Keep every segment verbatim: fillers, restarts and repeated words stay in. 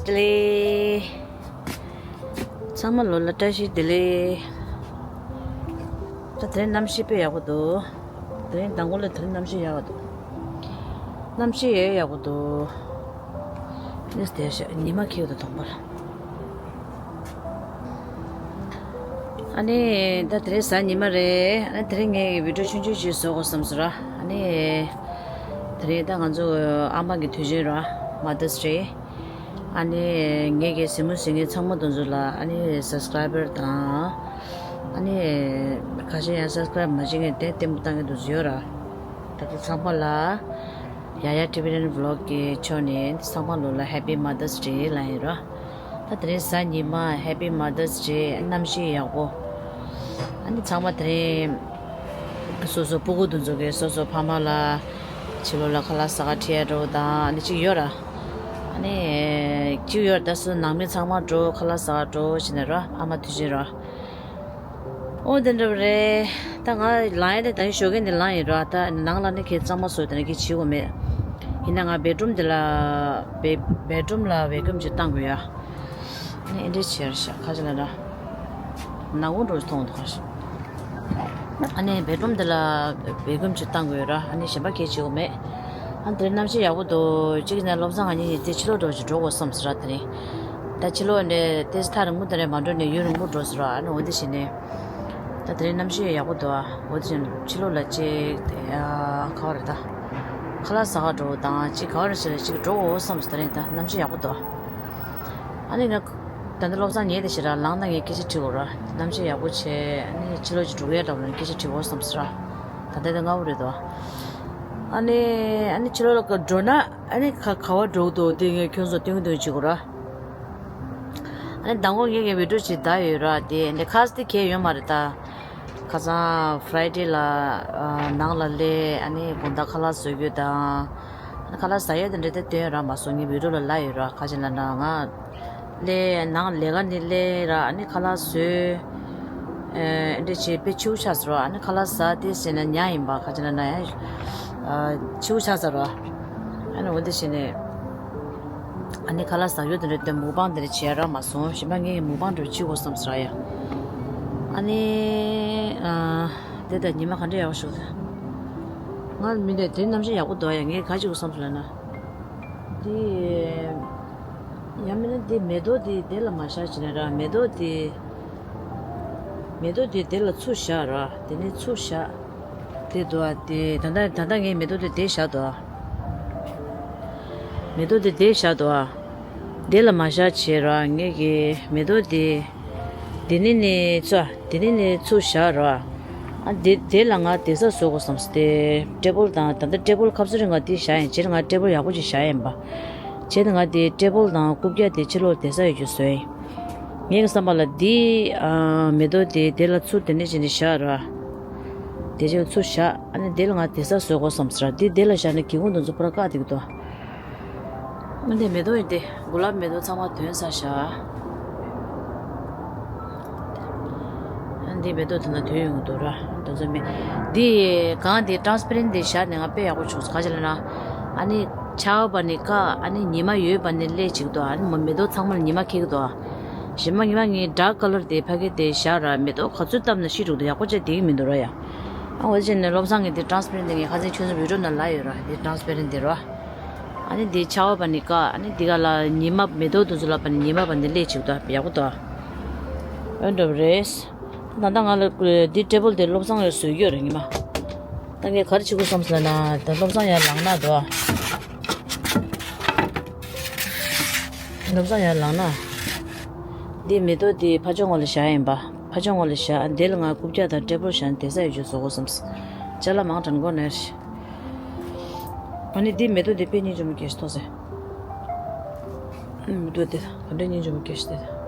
བདེ་ལེགས། ཚང་མ་ལོ་ལ་བཀྲ་ཤིས་བདེ་ལེགས། ད་དེ་རིང་གནམ་གཤིས་དཔེ་ཡག་པོ་འདུག་དེ་རིང་མདང་དགོང་ལ་དེ་རིང་གནམ་གཤིས་ཡག་པོ་འདུག་གནམ་གཤིས་ཡག་ཡག་པོ་འདུག་གནས་དེ་ཤ་ཉི་མ་ཁེག་ཏུ་གཏོང་པར། ཨ་ནི་ད་དེ་རིང་གཟའ་ཉི་མ་རེད། ཨ་ནི་དེ་རིང་ངས་བི་ཌིའོ་ཆུང་ཆུང་ཞིག་བཟོ་དགོས་བསམ་སོང་ར། ཨ་ནི་དེ་རིང་ད་ང་ཚོ་ཨ་མ་གི་དུས་ཆེན་ར། Mother's Day། ཨ་ནི་ངེད་ཀྱི་གཟིགས་མོ་གཟིགས་མཁན་ཚང་མ་དེ་ཚོ་ལ། ཨ་ནི་སབ་སི་ཀ་རའི་བར་དང་། ཨ་ནི་ཁ་ཤས་ཡང་སབ་སི་ཀ་རའི་བར་མ་བྱེད་མཁན་དེ་ལྟད་མོ་ལྟ་མཁན་དེ་ཚོ་ཡོད་ར། ད་ལྟ་ཚང་མ་ལ་ཡ་ཡ་ཊི་བི་ཊི་ཝི་ལོག་གི་ཕྱོགས་ནས་ཚང་མ་ལོ་ལ་Happy Mother's Day ལབ་ཡིན་ར། ད་དེ་རིང་གཟའ་ཉི་མ། Happy Mother's Day། གནམ་གཤིས་ཡག་པོ། ཨ་ནི་ཚང་མ་དེ་རིང་སོ་སོ་སྤུ་གུ་དེ་ཚོ་གིས་སོ་སོ་ཕ་མ་ལ་ཕྱི་ལོགས་ལ་ཁ་ལག་ཟ་ག་ཁྲིད་ཡ་འགྲོ་དང་ཨ་ནི་གཅིག་ཡོད་ར། ཨ་ནི་གཅིག་ཡོད་ར། ད་སོ་ནང་མི་ཚང་མ་འགྲོ། ཁ་ལག་ཟ་ག་འགྲོ་བྱས་ནས་ར། ཨ་མ་དུས་ཆེན་ར། ཨོ་དེ་འདྲ་རེད། ད་ང་ལངས་ཡ་དེ་ད་ཞོགས་ཀས་འདི་ལངས་ཡིན་ར། ད་ནང་ལ་ནི་ཁྱེད་གཙང་མ་བཟོ་དེ་ནི་ཁྱེད་བྱེད་དགོས་མེད། ཡིན་ན་ང་བེད་རུམ་འདི་ལ་བེད་བེད་རུམ་ལ་ཝེ་ཀམ་ཅིག་བཏང་དགོས་ཡ། ཨ་ནི་ཨེ་འདྲས་བྱས་ར་ཤག་ཁ་ཅིག་ལ་ན། ནག་པོ་འགྲོ་མཐོང་འདུག་ཁ་ཤག་ཨ་ནི་བེད་རུམ་འདི་ལ་ཝེ་ཀམ་ཅིག་བཏང་དགོས་ཡོད་ར། ཨ་ནི་གཞན་པ་གས་བྱེད་དགོས་མེད། ཨ་འདིར་གནམ་གཤིས་ཡག་པོ་འདུག་གཅིག་ནས་བློ་བཟང་ང་གཉིས་ཀྱིས་དེ་ཕྱི་ལོགས་འགྲོ་ཅིག་འགྲོ་དགོས་བསམ་ཟེར་ར། དེ་རིང་ད་ཕྱི་ལོགས་ནས་ཏེ་ཐག་རིང་པོ་དེ་རིང་མ་འགྲོ་ནས་ཡུན་རིང་པོ་འགྲོ་ཟེར་ར། ཨ་ནི་འོ་འདི་བྱས་ནས། ད་དེ་རིང་གནམ་གཤིས་ཡག་པོ་འདུག་ཨ་འོ་དེ་བྱས་ནས་ཕྱི་ལོགས་ལ་ཅིག་ཨ་ག་བ་རེད། ད་ཁ་ལག་ཟ་ག་འགྲོ་དང་ཅིག་ག་བ་རེད་ཟེར་ཅིག་འགྲོ་དགོས་བསམ་ཟེར། དེ་རིང་ད་གནམ་གཤིས་ཡག་པོ་འདུག་ཨ་ནི་ང་ད་ལྟ་བློ་བཟང་ཉལ་བསྡད་ཤག་ར། ལངས་ན་ངས་སྐད་ཆ་དྲི་དགོས་ར། གནམ་གཤིས་ཡག་པོ་བྱས་ཨ་ནི་ཕྱི་ལོགས་ཅིག་འགྲོ་གི་ཡ་འདྲ་བོ་ལ་སྐད་ཆ་དྲི་དགོས་བསམ་ཟེར་ར། ད་ལྟ་དེ་སྔ་པོ་རེད་དོ། ཨ་ནི་ཨ་ནི་ཕྱི་ལོགས་ལ་འགྲོ་ན་ཨ་ནི་ག་ག་བ་འགྲོ་གི་འདུག་དེ་ངས་ཁྱོད་ཚོ་སྟོན་གི་འདུག་བྱེད་དགོས་ར། ཨ་ནི་མདང་དགོང་ངས་ངའི་བི་ཌིའོ་ཅིག་བལྟས་ཡོད་ར། དེ་འདི་ཁ་སང་དེ་གས་ཡོད་མ་རེད་ད། ཁ་སང་Friday་ལ་ཨ་ནང་ལ་སླེབས། ཨ་ནི་དགོང་དག་ཁ་ལག་བཟོ་རྒྱུ་དང་། ཨ་ནི་ཁ་ལག་ཟ་ཡས་དེ་འདྲ་དེ་སྟོན་ར་མ་སོང་། ངའི་བི་ཌིའོ་ལ་ལབ་ཡོད་ར། ཁ་ཅིག་ལ་ན་ང་སླེབས། ནང་ལས་ཀ་ནས་སླེབས་ར། ཨ་ནི་ཁ་ལག་བཟོས། ཨ་འདྲ་བྱས་དཔེ་ཕྱི་པོ་ཆགས་ཟེར་ར། ཨ་ནི་ཁ་ལག་ཟ་དེ་ཟེར་ན་ཉལ་ཡིན་པ། ཁ་ཅིག་ལ་ན་ཡང་ཨ་ཕྱི་པོ་ཆགས་ཟེར་ར། ཨ་ནི་འོ་འདི་བྱས་ནས། ཨ་ནི་ཁ་ལག་ཟ་རྒྱུ་དེ་འདྲ་དེ་མུག་པང་དེ་འདྲ་བྱས་ར་མ་སོང་། གཞན་པ་ངས་མུག་པང་འདྲ་བྱེད་དགོས་བསམ་ཟེར་ཡ། ཨ་ནི་ཨ་དེ་ད་ཉི་མ་ག་འདྲ་ཡག་པོ་ཞིག་ང་མི་འདྲ་དེ་གནམ་གཤིས་ཡག་པོ་འདུག་ཡ། ངས་ག་བྱེད་དགོས་བསམ་ཟེར་ལབ་ན། དེ་ཡང་མིན་ན་དེ་མེ་ཏོག་དེ་དེ་ལ་མ་བཞག་བྱས་ནས་ར། མེ་ཏོག་དེ་མེ་ཏོག་དེ་དེ་ལ་ཚུར་བཞག་ར། དེ་ནས་ཚུར་བཞག་དེ་འདུག་ཨ། དེ་ད་ལྟ་ད་ལྟ་ངས་མེ་ཏོག་དེ་དེ་བཞག་འདུག་ཨ། མེ་ཏོག་དེ་དེ་བཞག་འདུག་ཨ། དེ་ལ་མ་བཞག་བྱས་ར། ངས་ཀྱི་མེ་ཏོག་དེ་དེ་ནས་ནས་ཚུར་དེ་ནས་ནས་ཚུར་བཞག་ར། ཨ་དེ་དེ་ལ་ང་བསྡད་ས་བཟོ་དགོས་བསམ་སྟེ། ཊེ་བལ་དང་། ད་ལྟ་ཊེ་བལ་ཁབ་སུ་རེ་ང་དེ་བཞག་ཡིན། སྤྱིར་ང་ཊེ་བལ་ཡག་པོ་ཅིག་བཞག་ཡིན་པ། བྱས་ནས་ང་དེ་ཊེ་བལ་དང་རྐུབ་བཀྱག་དེ་ཕྱི་ལོགས་བསྡད་ས་ཡོད་རྒྱུ་བཟོས་ཡིན། ངའི་བསམ་པ་ལ་འདི་ཨ་མེ་ཏོག་དེ་དེ་ལ་ཚུར་དེ་ནས་བྱས་ནས་བཞག་ར། དེ་བྱས་ཚུར་བཞག་ཨ་ནི་དེ་ལ་ང་བསྡད་ས་བཟོ་དགོས་བསམ་ཟེར་ར། འདི་དེ་ལ་བཞག་ན་སྒེའུ་ཁུང་དེ་ཚོ་པུ་ར་བཀག་བསྡད་ཀྱི་འདུག་ཨ་འདི་མེ་ཏོག་ཡིན་ཏེ། གུ་ལབ་མེ་ཏོག་ཚང་མ་ཐོན་ཚར་བཞག་ཨ་འདི་མེ་ཏོག་དེ་འདྲ་ཐོན་ཡོང་གི་འདུག་ར། དེ་ཚོ་མེ། འདི་གང་དེ་ཊ་རན་སི་པེ་རེན་ཊི་དེ་བཞག་ནས་ང་དཔེ་ཡག་པོ་བྱུང་སོང་། ག་ཅི་ལབ་ན། ཨ་ནི་ཆར་པ་ནི་བཀག་ཨ་ནི་ཉི་མ་ཡོད་པ་ནི་སླེབས་བྱེད་ཀྱི་འདུག་ཨ་ནི་མེ་ཏོག་ཚང་མ་ལ་ཉི་མ་ཁེག་གི་འདུག་གཞན་པ་ཉི་མ་ངའི་ཌརྐ་ཀ་ལར་དེ་ཕ་གི་དེ་བཞག་ར། མེ་ཏོག་ག་ཚོད་བཏབ་ན་ཤི་འགྲོ་གི་འདུག་ཡག་པོ་བྱས་བསྡད་ཀྱི་མི་འདུག་ར་ཡ། ཨ་འོ་དེ་བྱས་ནས་བློ་བཟང་གིས་དེ་ཊ་རན་སི་པེ་རེན་ཊི་དེ་ངས་ཁ་སང་ཁྱོད་ཚོ་བི་ཌིའོ་ནང་ལབ་ཡོད་ར། དེ་ཊ་རན་སི་པེ་རེན་ཊི་དེ་ར། ཨ་ནི་དེ་ཆར་པ་ནི་བཀག་ཨ་ནི་དེ་ག་ལ་ཉི་མ་མེ་ཏོག་དེ་ཚོ་ལ་བ་ནི་ཉི་མ་བ་ནི་སླེབས་བྱེད་ཀྱི་འདུག་ཡག་པོ་འདུག་འོ་འདྲ་བ་རེད། ད་ལྟ་ང་ལ་འདི་ཊེ་བལ་དེ་བློ་བཟང་ལ་བཟོས་ཡོད་རེད་ཉི་མ། ད་ངས་ག་རེ་བྱེད་དགོས་བསམ་སོང་ལབ་ན། ད་བློ་བཟང་ཡར་ལངས་ན་དོ། བློ་བཟང་ཡར་ལངས་ན། འདི་མེ་ཏོག་དེ་ཕར་ཕྱོགས་ངོས་ལ་བཞག་ཡིན་པ། ཕར་ཕྱོགས་ངོས་ལ་བཞག་འདི་ལ་ང་རྐུབ་བཀྱག་དང་ཊེ་བལ་བཞག་ནས་བསྡད་ས་ཡོད་ཆོག་བཟོ་དགོས་བསམ། ཅ་ལག་མང་དྲགས་ནས་དགོས་ནས། ཨ་ནི་འདི་མེ་ཏོག་འདི་དཔེ་སྙིང་རྗེ་མོ་སྐྱེས་ཤིག་ཐོག་ཟེར། མེ་ཏོག་འདི་ག་འདྲ་སྙིང་རྗེ་མོ་སྐྱེས་ཤིག་འདི།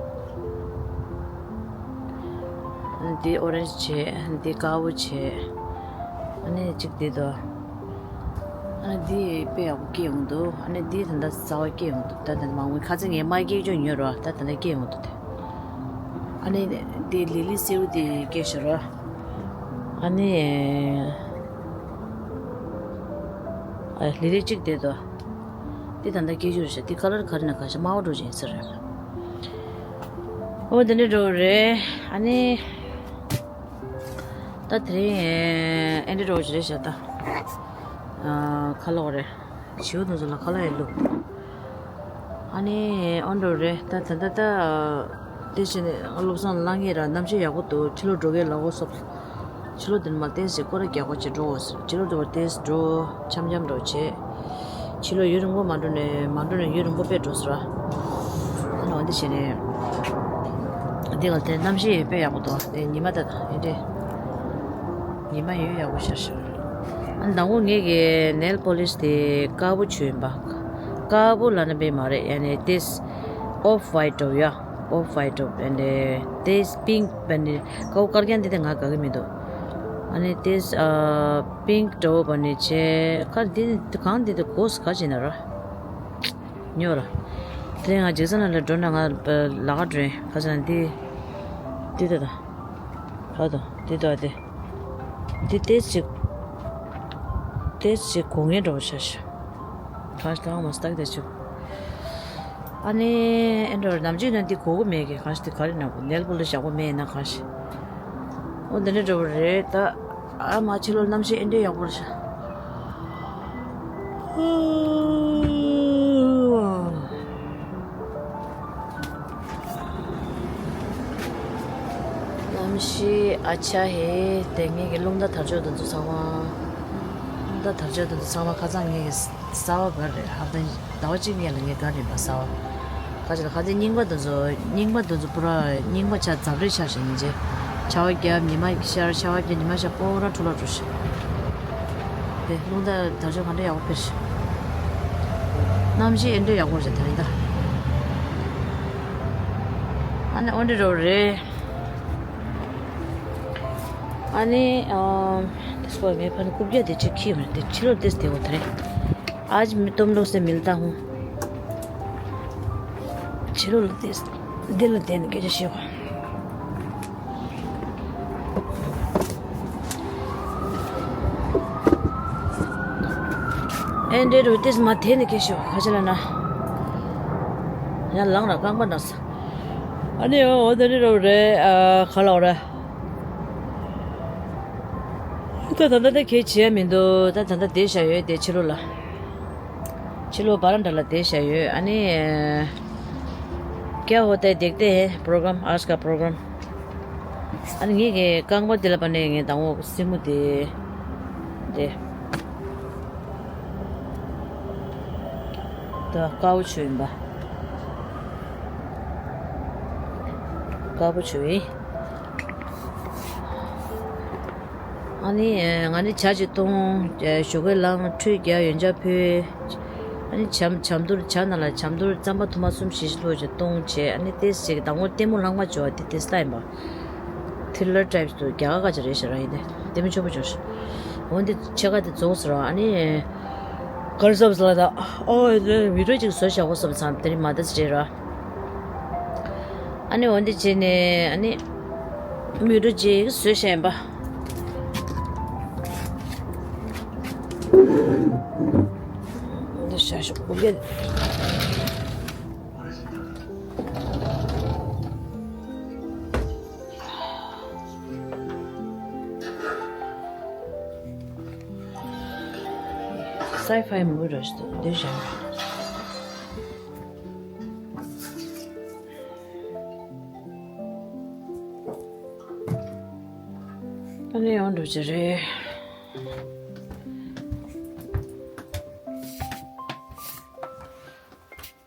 ཨ་ནི་འདི་ཨོ་རེན་ཇི་བྱས། ཨ་ནི་འདི་དཀར་པོ་བྱས། ཨ་ནི་གཅིག་འདི་དོ། ཨ་ནི་འདི་དཔེ་ཡག་པོ་སྐྱེས་ཡོང་འདུག་ཨ་ནི་འདི་ད་ལྟ་རྩ་བ་སྐྱེས་ཡོང་འདུག་ད་ད་ལྟ་མང་པོ་ཁ་ཚིག་ངས་མ་སྐྱེས་ཀྱང་ཉོས་རོགས། ད་ད་ལྟ་སྐྱེས་ཡོང་འདུག་དེ། ཨ་ནི་འདི་ལི་ལི་སེར་པོ་འདི་སྐྱེས་ཤག་རོ། ཨ་ནི། ཨ་ལི་ལི་གཅིག་དེ་དོ། འདི་ད་ལྟ་སྐྱེ་རྒྱུ་རེད་ཤག་འདི་ཁ་ལར་ག་རེ་ན་ག་ཤ་དམར་པོ་འགྲོ་བཞིན་ཟེར་རེད། ཨོ་དེ་འདྲ་འགྲོ་རེད། ཨ་ནི། ད་དེ་རིང་ཨེ་འདྲ་འགྲོ་བཞིན་རེད་ཤག་ད། ཨ་ཁ་ལོག་རེད། བྱིའུ་དེ་ཚོ་ལ་ཁ་ལག་ཡང་བླུགས། ཨ་ནི་ཨོ་འགྲོ་རེད་ད་ད་ད་ད། དེ་བཞིན་བློ་བཟང་ལངས་ངེས་ར་གནམ་གཤིས་ཡག་པོ་འདུག་ཕྱི་ལོགས་འགྲོ་གི་ལ་འོ་སོབ། ཕྱི་ལོགས་འདི་ནས་མར་ཏོག་ཙམ་སྐོར་ར་རྒྱག་གོ་བྱེད་འགྲོ་འོ་ཟེར། ཕྱི་ལོགས་འདི་བར་ཏོག་ཙམ་འགྲོ། འཆམ་འཆམ་འགྲོ་བྱེད། ཕྱི་ལོགས་ཡུན་རིང་པོ་མ་འགྲོ་ནས་མ་འགྲོ་ནས་ཡུན་རིང་པོ་དཔེ་འགྲོ་ཟེར་བ། ཨ་ནི་འོ་འདི་བྱས་ནས། འདི་ག་དེ་གནམ་གཤིས་དཔེ་ཡག་པོ་འདུག་དེ་ཉི་མ་ད་ད་ཨེ་འདྲས། ཉི་མ་ཡོད་ཡག་པོ་ཤར་ཤར། ཨ་ནི་དང་པོ་ངེད་ཀྱི་ནེལ་པོ་ལིས་དེ་དཀར་པོ་བྱོས་ཡིན་པ། དཀར་པོ་ལབ་ན་དཔེ་མ་རེད་ཡ་ནི་ཏོག་ཙམ་ཨོཕ་ཝའིཊ་འདྲ་བོ་ཡ། ཨོཕ་ཝའིཊ་འདྲ་བོ་ཡ་ནི་ཏོག་ཙམ་པིང་ཀ་བ་ནི་དཀར་པོ་དཀར་རྐྱང་འདི་དེ་ང་དགའ་གི་མི་འདུག་ཨ་ནི་ཏོག་ཙམ་ཨ་པིང་ཀ་འདྲ་བོ་བ་ནི་བྱས་ཁ་འདི་ནི་གང་འདི་དེ་གོས་ག་བྱས་ན་ར། ཉོ་ར། དེ་ང་ཇེག་སན་ལ་འགྲོ་ན་ང་ལ་ཁ་འགྲོ་ཡིན་ག་ཟེར་ན་འདི། འདི་ད་ད། ག་དང་འདི་ད་དེ། འདི་ཏོག་ཙམ་ཅིག་ཏོག་ཙམ་ཅིག་གོ་ངེས་འགྲོ་བ་ཤ་ཤ། གང་ཞིག་དང་མ་སྟག་དེ་ཅིག་ཨ་ནི་ཨེ་འགྲོ་ནམ་རྒྱུན་ན་འདི་གོ་གི་མེད་གི་གང་ཞིག་དེ་ག་རེ་ན་གོ་ནེལ་པོ་ལིས་ཡག་པོ་མེད་ན་གང་ཞིག་ཨོ་འདི་འདྲ་འགྲོ་བ་རེད་ད། ཨ་མ་ཕྱི་ལོགས་གནམ་གཤིས་ཨེ་འདྲའི་ཡག་པོ་རེད་ཤག་གནམ་གཤིས་ཨ་ཆ་ཧེ། དེ་ངེད་ཀྱི་རླུང་རྟ་དར་ལྕོག་དེ་ཚོ་ཚང་མ། རླུང་རྟ་དར་ལྕོག་དེ་ཚོ་ཚང་མ་ཁ་སང་ངེད་ཀྱི་གསར་པ་ག་རེ་ཧབ་ཏ་ཟླ་བ་གཅིག་སྔོན་ལ་ངས་ག་རེ་ཡིན་པ་གསར་པ། ཁ་ཅིག་ལ་ཁ་ཅིག་རྙིང་པ་དེ་ཚོ་རྙིང་པ་དེ་ཚོ་པུ་ར་རྙིང་པ་ཆགས་རྫབ་རེ་ཆགས་ཤིང་ཉིན་བྱེད། ཆར་པ་བརྒྱབ་ཉི་མ་ཤར་ཆར་པ་བརྒྱབ་ཉི་མ་ཤར་པོ་ར་འཕྲོ་བརླག་འགྲོ་ཤིང་། དེ་རླུང་རྟ་དར་ལྕོག་ག་འདྲ་ཡག་པོ་ཕེབས་ཤིང་། གནམ་གཤིས་ཨེ་འདྲ་ཡག་པོ་རེད་ད་རིང་ད། ཨ་ནི་ཨོ་འདྲ་རོ་རེད། ཨ་ནི་ཨ་དེ་སྐོར་ངས་ཕ་ནི་རྐུབ་བཀྱག་དེ་ཅིག་ཁྱེར་ཡོང་དེ་ཕྱི་ལོགས་དེ་དེ་འོ་དེ་རེད། आज तुम लोग से मिलता हूँ। ཕྱི་ལོགས་ལ་དེ་འདི་ལ་དེ་ནི་སྐད་ཆ་བཤད་པ། ཨེ་འདྲའི་རུ་ཏིས་མ་དེ་ནི་སྐད་ཤོད་ཁ་ཆེ་ལ་ན། ཡང་ལངས་ལ་རྐང་པ་ན་ས། ཨ་ནི་འོ་འདི་འདྲའི་རུ་རེད་ཨ་ག་ལ་འོ་རེད། ད་ད་ལྟ་ད་གས་བྱེད་ཡ་མི་འདུག་ད་ད་ལྟ་བསྡད་བཞག་ཡོད་དེ་ཕྱི་ལོགས་ལ། ཕྱི་ལོགས་བ་རན་ཌ་ལ་བསྡད་བཞག་ཡོད་ཨ་ནི། क्या होता है देखते हैं प्रोग्राम आज का प्रोग्राम। ཨ་ནི་ངེད་ཀྱི་རྐང་པ་འདི་ལ་བ་ནས་ངས་དང་པོ་སེན་མོ་དེ། དེ། ད་དཀར་པོ་བྱོས་ཡིན་པ། དཀར་པོ་བྱོས་ཡིན། ཨ་ནི་ང་ནི་ཇ་ཅིག་བཏུང་། ཞོགས་ཀས་ལངས་ཁྲུས་རྒྱག་ཡོན་ཆབ་ཕུལ། ཨ་ནི་ཇ་ཇ་འཐུང་ཇ་ནང་ལ་ཇ་འཐུང་རྩམ་པ་ཐུར་མ་གསུམ་བཞི་བཞི་ལྷོ་ཅིག་བཏུང་བྱས་ཨ་ནི་ཏོག་ཙམ་ཅིག་དང་པོ་ལྟད་མོ་ལྷག་མ་བྱོས་པ་དེ་ཏོག་ཙམ་ལྟ་ཡིན་པ། ཐི་རི་ལར་ཊའིབ་ཏུ་རྒྱ་གར་སྐད་ཆ་རེད་ཤག་ར་ཡིན་ཏེ་ལྟད་མོ་ཆེན་པོ་བྱུང་ཤག་འོན་ཏེ་ཕྱེད་ཀ་དེ་རྫོགས་ཟེར་བ་ཨ་ནི། གར་སོབ་ཟེར་ལ་ད་ཨོ་ཡ་བི་ཌིའོ་ཅིག་བཟོས་བཞག་གོ་བསམ་ཙང་དེ་རིང་མ་ད་ཟེར་ར། ཨ་ནི་འོན་ཏེ་བྱས་ནས་ཨ་ནི། མི་རུ་རྗེས་བཟོས་བཞག་ཡིན་པ། འདི་ཤ་ཤུ་གུ་གེ། སའི་ཕའི་མུ་བི་རོ་ཞིག་འདུག་འདི་བཞག་ཨ་ནི་ཡང་འགྲོ་རྒྱུ་རེད།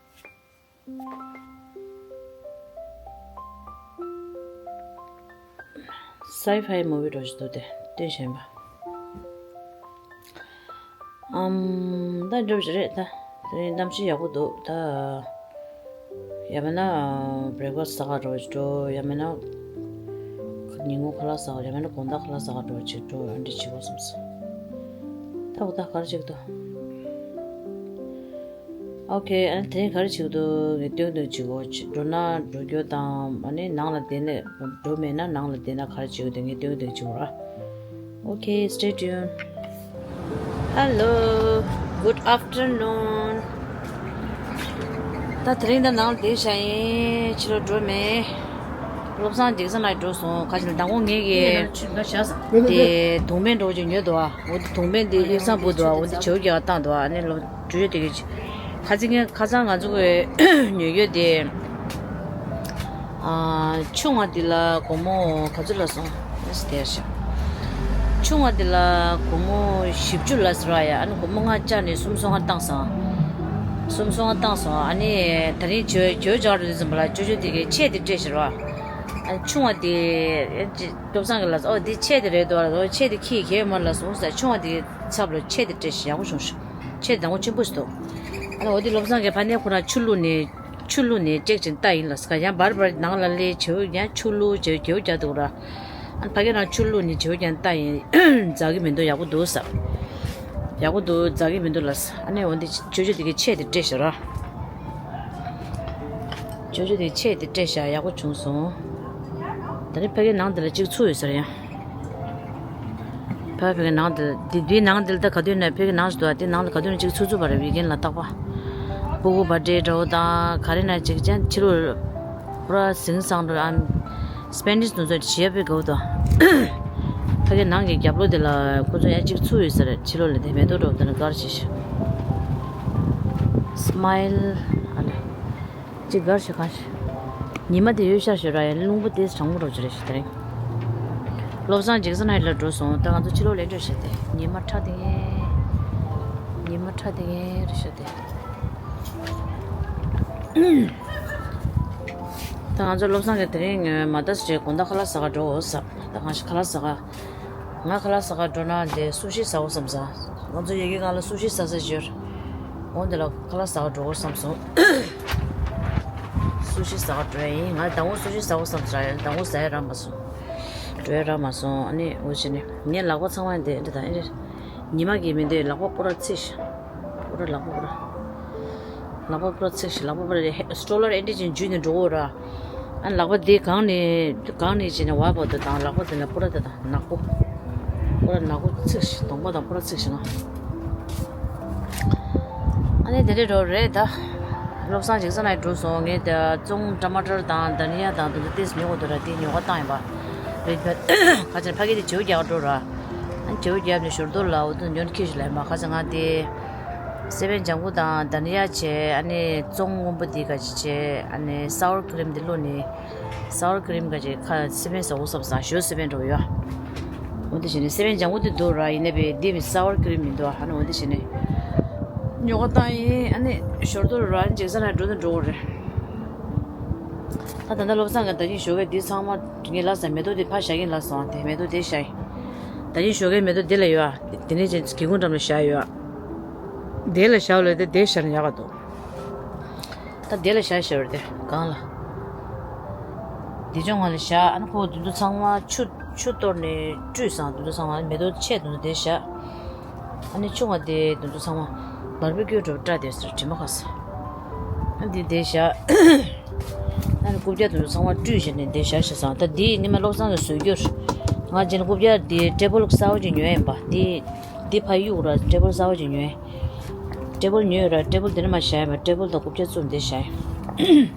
སའི་ཕའི་མུ་བི་འདྲ་ཞིག་འདུག་སྟེ་སྟོན་བཞིན་པ། ཨམ། ད་འགྲོ་བཞིན་རེད་ད། དེ་རིང་གནམ་གཤིས་ཡག་པོ་འདུག་ད། ཡང་མིན་ན་བྷེ་རེག་ཕ་སི་ཟ་ག་འགྲོ་ཅིག་འགྲོ། ཡང་མིན་ན་ཉིན་གུང་ཁ་ལག་ཟ་ག། ཡང་མིན་ན་དགོང་དག་ཁ་ལག་ཟ་ག་འགྲོ་ཅིག་འགྲོ། འདི་བྱེད་དགོས་བསམ་སོང་། ད་འོ་ད་ག་རེ་བྱེད་ཀྱི་འདུག་ཨོ་ཁེ། ཨ་ནི་དེ་རིང་ག་རེ་བྱེད་ཀྱི་འདུག་ངས་སྟོན་སྟོན་བྱེད་དགོས། འགྲོ་ན་འགྲོ་རྒྱུ་དང་ཨ་ནི་ནང་ལ་བསྡད་ན། འགྲོ་མེད་ན་ནང་ལ་བསྡད་ན་ག་རེ་བྱེད་ཀྱི་འདུག་ངས་སྟོན་སྟོན་བྱེད་དགོས་ར། Okay, stay tuned. Hello, good afternoon. ད་དེ་རིང་ད་ནང་ལ་བསྡད་བཞག་ཡིན། ཕྱི་ལོགས་འགྲོ་མེད། བློ་བཟང་འཇིགས་སྣང་ལ་འགྲོ་སོང་། ཁ་ཅིག་ལ་མདང་དགོང་ངེད་ཀྱི་དེ་དུང་སྨན་འདྲ་བོ་ཅིག་ཉོས་འདུག་ཨ། འོ་དེ་དུང་སྨན་དེ་ཡིག་ཚང་བུ་འདུག་ཨ། འོ་དེ་བྱེའུ་རྒྱག་བཏང་འདུག་ཨ། ཨ་ནི་ལོ་ཇོ་ཇོ་དེ་གི་ཁ་ཅིག་ངས་ཁ་སང་ང་ཚོ་གི་ཉོས་ཡོད་དེ། ཨ། ཆུང་བ་འདི་ལ་སྒོར་མོ་ག་ཚོད་ལ་སོང་། ཨེ་སི་དེར་ཤག་ཆུང་བ་འདི་ལ་སྒོར་མོ་བཞི་བཅུ་ལ་ཟེར་བ་ཡ། ཨ་ནི་སྒོར་མོ་ལྔ་བཅག་ནས་སུམ་སོ་ལྔ་བཏང་སོང་། སུམ་སོ་ལྔ་བཏང་སོང་། ཨ་ནི་དེ་རིང་ཇོ་ཇོ་ཇོ་རུ་འཛིན་པ་ལ་ཅོ་ཅོ་དེ་གི་ཆས་དེ་སྤྲད་ཤག་ར། ཨ་ཆུང་བ་དེ་ཨེ་ཅི་ཏོབ་སང་གི་ལ་ཨོ་དེ་ཆས་དེ་རེད་དོ་ལ། ཨོ་ཆས་དེ་ཁྱི་གས་མ་ལ་སོང་ཟེར། ཆུང་བ་དེ་ཚབ་ལ་ཆས་དེ་སྤྲད་ཤག་ཡག་པོ་བྱུང་ཤག་ཆས་དང་པོ་ཆེན་པོ་ཞིག་འདུག་ཨ་ནི་འོ་དེ་བློ་བཟང་གི་ཕ་ནས་ཁོ་རང་ཆུ་བླུགས་ནས། ཆུ་བླུགས་ནས་ཅེག་ཅིག་ལྟ་ཡིན་ལ་ཟེར། ཡང་བར་བར་ནང་ལ་སླེབས་བྱེའུ་ཡང་ཆུ་བླུགས་བྱེའུ་བྱེའུ་རྒྱག་འདུག་ར། ཨ་ཕ་གི་རང་ཆུ་བླུགས་ནས་བྱེའུ་ཀྱང་ལྟ་ཡིན། འཛག་གི་མི་འདུག་ཡག་པོ་འདུག་ཟེར། ཡག་པོ་འདུག་འཛག་གི་མི་འདུག་ལ་ཟེར། ཨ་ནི་འོ་འདི་ཅོ་ཅོ་དེ་གི་ཆས་དེ་སྤྲད་ཤག་ར། ཅོ་ཅོ་དེ་ཆས་དེ་སྤྲད་ཤག་ཡག་པོ་བྱུང་སོང་། ད་ནི་ཕ་གི་ནང་དེ་ལ་ཅིག་ཚུགས་ཡོད་ཟེར་ཡང་། ཕ་གི་ནང་དེ་འདི་འདིའི་ནང་དེ་ལ་ད་ག་དུས་ན་ཕ་གི་ནང་ཞིག་འདུག་ཨ། དེ་ནང་ལ་ག་དུས་ན་ཅིག་ཚུགས་ཚུགས་པ་རེད། ཝི་ཀེན་ལ་རྟག་པ། སྤུ་གུ་བར་ཌེ་འདྲ་བོ་དང་ག་རེ་ན་ཅིག་ཅན་ཕྱི་ལོགས་པུ་ར་ཟིང་སང་འགྲོ་ཨམ། སྤེན་ཌིས་དུ་ཚོ་ཞེ་པོ་དགའ་བོ་དང་། ཕ་གི་ནང་གི་རྒྱབ་ལོགས་དེ་ལ་ཁོ་ཚོ་ཡང་ཅིག་ཚུགས་ཡོད་ས་རེད། ཕྱི་ལོགས་ལ་དེ་མེ་ཏོག་འདྲ་བོ་དེ་ན་དཀར་ཞིག་ཤག་སྨ་ཡལ་ཨ་ལ། ཅིག་གར་ཞིག་གང་ཞིག་ཉི་མ་དེ་ཡོད་ཤར་ཞོར་ར་ཡང་རླུང་བུ་དེ་གྲང་མོ་རོ་ཅིག་རེད་ཤག་དེ་རིང་། བློ་བཟང་འཇིགས་སྣང་ལ་འགྲོ་སོང་། ད་ང་ཚོ་ཕྱི་ལོགས་ལ་འགྲོ་ཤག་དེ་ཉི་མ་ཁྲ་ལྡིང་ངེ། ཉི་མ་ཁྲ་ལྡིང་ངེ་རེད་ཤག་དེ། ད་ང་ཚོ་བློ་བཟང་གིས་དེ་རིང་མ་ད་སི་ཅེ་དགོང་དག་ཁ་ལག་ཟ་ག་འགྲོ་འོ་བསམ། ད་གང་ཞིག་ཁ་ལག་ཟ་ག་ང་ཁ་ལག་ཟ་ག་འགྲོ་ན་འདི་སུ་ཤི་ཟ་འོ་བསམ་ས། ང་ཚོ་ཡ་གི་སྒང་ལ་སུ་ཤི་ཟ་ས་ཞིག་ཡོད། འོ་འདི་ལ་ཁ་ལག་ཟ་ག་འགྲོ་འོ་བསམ་སོང་། སུ་ཤི་ཟ་ག་འགྲོ་ཡ་ཡིན། ང་དང་པོ་སུ་ཤི་ཟ་འོ་བསམ་ས་ཡ། དང་པོ་ཟ་ཡ་རག་མ་སོང་། འགྲོ་ཡ་རག་མ་སོང་། ཨ་ནི་འོ་བྱས་ནས་ངའི་ལག་པ་ཚང་མ་འདི་འདི་དང་ཨེ་རེད། ཉི་མ་གིས་མི་འདོད། ལག་པ་པུ་ར་ཚིག་ཤག་པུ་ར་ལག་པ་པུ་ར། ལག་པ་པུ་ར་ཚིག་ཤག་ལག་པ་པུ་ར་རེ་སི་ཊོ་ལར་ཨེ་འདྲ་ཅན་འཇུས་ནས་འགྲོ་གོ་ར། ཨ་ལག་པ་འདི་གང་ནས་གང་ནས་བྱས་ནས་བ་བ་དང་། ལག་པ་འདི་ལ་པུ་ར་དེ་དང་ནག་པོ། པུ་ར་ནག་པོ་ཚིག་ཤག་གདོང་པ་དང་པུ་ར་ཚིག་ཤག་ང་། ཨ་ནི་དེ་འདྲ་འགྲོ་རེད་ད། བློ་བཟང་འཇིགས་སྣང་ལ་འགྲོ་སོང་། ངས་ད་ཙོང་ཊ་མ་ཊར་དང་དྷ་ནི་ཡ་དང་དེ་ཚོ་ཏོག་ཙམ་ཉོ་དགོས་འདུག་ར། དེ་ཉོ་ག་བཏང་ཡིན་པ། རེད་པ། ཁ་ཅིག་ཕ་གི་དེ་བྱེའུ་རྒྱག་འགྲོ་ར། ཨ་ནི་བྱེའུ་བརྒྱབ་ནས་ཞོར་དུ་ལ་འོ་དེ་ཉོ་ནས་འཁྱེར་ཞིག་ལ་ཡིན་པ། ཁ་ཅིག་ང་དེ་སེ་བན་ལྗང་གུ་དང་དྷ་ནི་ཡ་བྱས། ཨ་ནི་ཙོང་སྔོན་པོ་དེ་ག་ཅིག་བྱས། ཨ་ནི་སའོར་ཀི་རིམ་དེ་བླུགས་ནས། སའོར་ཀི་རིམ་ག་ཅིག་ཁ་སེ་བན་ཟ་འོ་བསམ་སོང་། ཞོ་སེ་བན་འགྲོ་ཡོད། འོ་དེ་བྱས་ནས་སེ་བན་ལྗང་གུ་དེ་འདུག་ར། ཡིན་ནའི་བས་འདི་བས་སའོར་ཀི་རིམ་མི་འདུག་ཨ་ནི་འོ་དེ་བྱས་ནས་ཉོ་ག་བཏང་ཡིན། ཨ་ནི་ཞོར་དུ་ར་འཇིགས་སྣང་ལ་འགྲོ་དང་འགྲོ་གི་རེད། ད་ད་ལྟ་བློ་བཟང་གིས་ད་གིན་ཞོགས་ཀས་འདི་ཚང་མ་ངས་ལབ་ས། མེ་ཏོག་དེ་ཕར་བཞག་གིན་ལབ་སོང་། དེ་མེ་ཏོག་དེ་བཞག་ཡིན། ད་གིན་ཞོགས་ཀས་མེ་ཏོག་དེ་ལ་ཡོད་ཨ། དེ་ནས་ཅན་སྒེའུ་ཁུང་འགྲམ་ལ་བཞག་ཡོད་ཨ། དེ་ལ་བཞག་ལ་དེ་དེ་བཞག་ན་ཡག་ག་འདུག་ད་དེ་ལ་བཞག་བཞག་རེད་དེ་སྒང་ལ། དེ་ཅོག་ང་ལ་བཞག་ཨ་ནི་ཁོ་དེ་ཚོ་ཚང་མ་ཆུ་ཆུ་གཏོར་ནས་བཀྲུས་སོང་། དེ་ཚོ་ཚང་མ་མེ་ཏོག་ཆེ་དེ་ཚོ་དེ་བཞག་ཨ་ནི་ཆུང་བ་དེ་དེ་ཚོ་ཚང་མ་བར་བི་ཀིའུ་འདྲ་བོ་སྤྲད་དེ་ཟེར་དྲི་མ་ཁ་ས། ཨ་འདི་དེ་བཞག་ཨ་ནི་རྐུབ་བཀྱག་དེ་ཚོ་ཚང་མ་བཀྲུས་བྱས་ནས་དེ་བཞག་བཞག་སོང་། ད་འདི་ཉི་མ་བློ་བཟང་གིས་བཟོས་རྒྱུ་རེད། ང་རྗེས་ནས་རྐུབ་བཀྱག་དེ་ཊེ་བལ་གསར་པ་ཅིག་ཉོས་ཡིན་པ། དེ་འདི་ཕར་གཡུག་ར། ཊེ་བལ་གསར་པ་ཅིག་ཉོས། ཊེ་བལ་ཉོས་ཡོད་ར། ཊེ་བལ་དེ་ནས་མར་བཞག་ཡིན་པ། ཊེ་བལ་དང་རྐུབ་བཀྱག་བཙུགས་འདི་བཞག་ཡིན།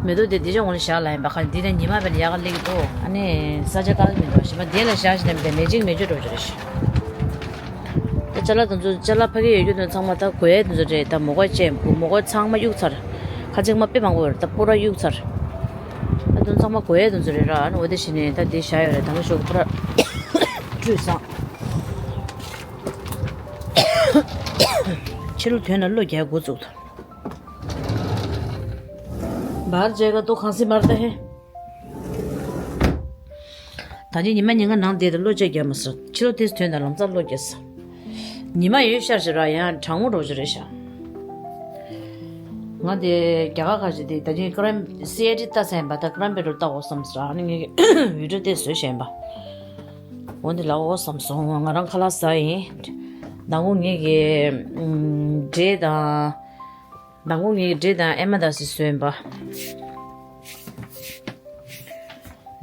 མེ་ཏོག་དེ་འདི་ཅག་འོང་ལ་བཞག་ལ་ཡིན་པ། ཁ་འདི་ནས་ཉི་མ་བས་ནས་ཡག་ག་སླེབས་ཀྱི་འདུག་ཨ་ནི་ས་ཆ་བཀག་གི་མི་འདུག་གཞན་པ་དེ་ལ་བཞག་བཞིན་ནས་མེ་ཅིག་མེ་ཅིག་འགྲོ་རྒྱུ་རེད་ཤག་ད་ཅ་ལག་དེ་ཚོ་ཅ་ལག་ཕ་གི་ཡོད་རྒྱུ་དེ་ཚང་མ་ད་དགོས་ཡས་དེ་ཚོ་རེད། ད་མོ་གོ་ཅན་མོ་གོ་ཚང་མ་གཡུག་ཚར། ཁ་ཅིག་མ་དཔེ་མང་པོ་ཡོད་རེད། ད་པུ་ར་གཡུག་ཚར། ད་དེ་ཚང་མ་དགོས་ཡས་དེ་ཚོ་རེད་ར། ཨ་ནི་འོ་དེ་བཞིན་ནས་ད་དེ་བཞག་ཡོད་རེད། ད་ང་ཞོགས་པུ་ར་བཀྲུས་སོང་། ཕྱི་ལོགས་ཐོན་ན་གློ་རྒྱག་འགོ་བཙུགས་ཐལ། बाहर जाएगा तो खांसी मारता है। ད་ནི་ཉི་མ་ཉིན་གང་ནང་བསྡད་དེ་གློ་ཅིག་རྒྱག་མ་སོང་། ཕྱི་ལོགས་དེ་ཐོན་དང་ལམ་སང་གློ་རྒྱག་སོང་། ཉི་མ་ཡོད་ཤར་ཞིག་ར་ཡང་གྲང་མོ་འདྲ་བོ་ཅིག་རེད་ཤག་ང་དེ་རྒྱ་གར་ཁ་ཤས་དེ་ད་ནི་ཀ་རམ་སི་ཨའི་ཌི་ལྟ་ས་ཡིན་པ། ད་ཀ་རམ་བེ་རུ་ལྟ་འོ་བསམ་སོང་ར། ཨ་ནི་ངས་བི་ཌི་ཡོ་དེ་བཟོས་བཞག་ཡིན་པ། འོ་འདི་ལ་འོ་བསམ་སོང་། ང་རང་ཁ་ལག་ཟ་ཡིན། མདང་དགོང་ངེད་ཀྱི་ཨམ་འབྲས་དང་། མདང་དགོང་ངེད་ཀྱི་འབྲས་དང་ཨེ་མ་དང་སི་བཟོས་ཡིན་པ།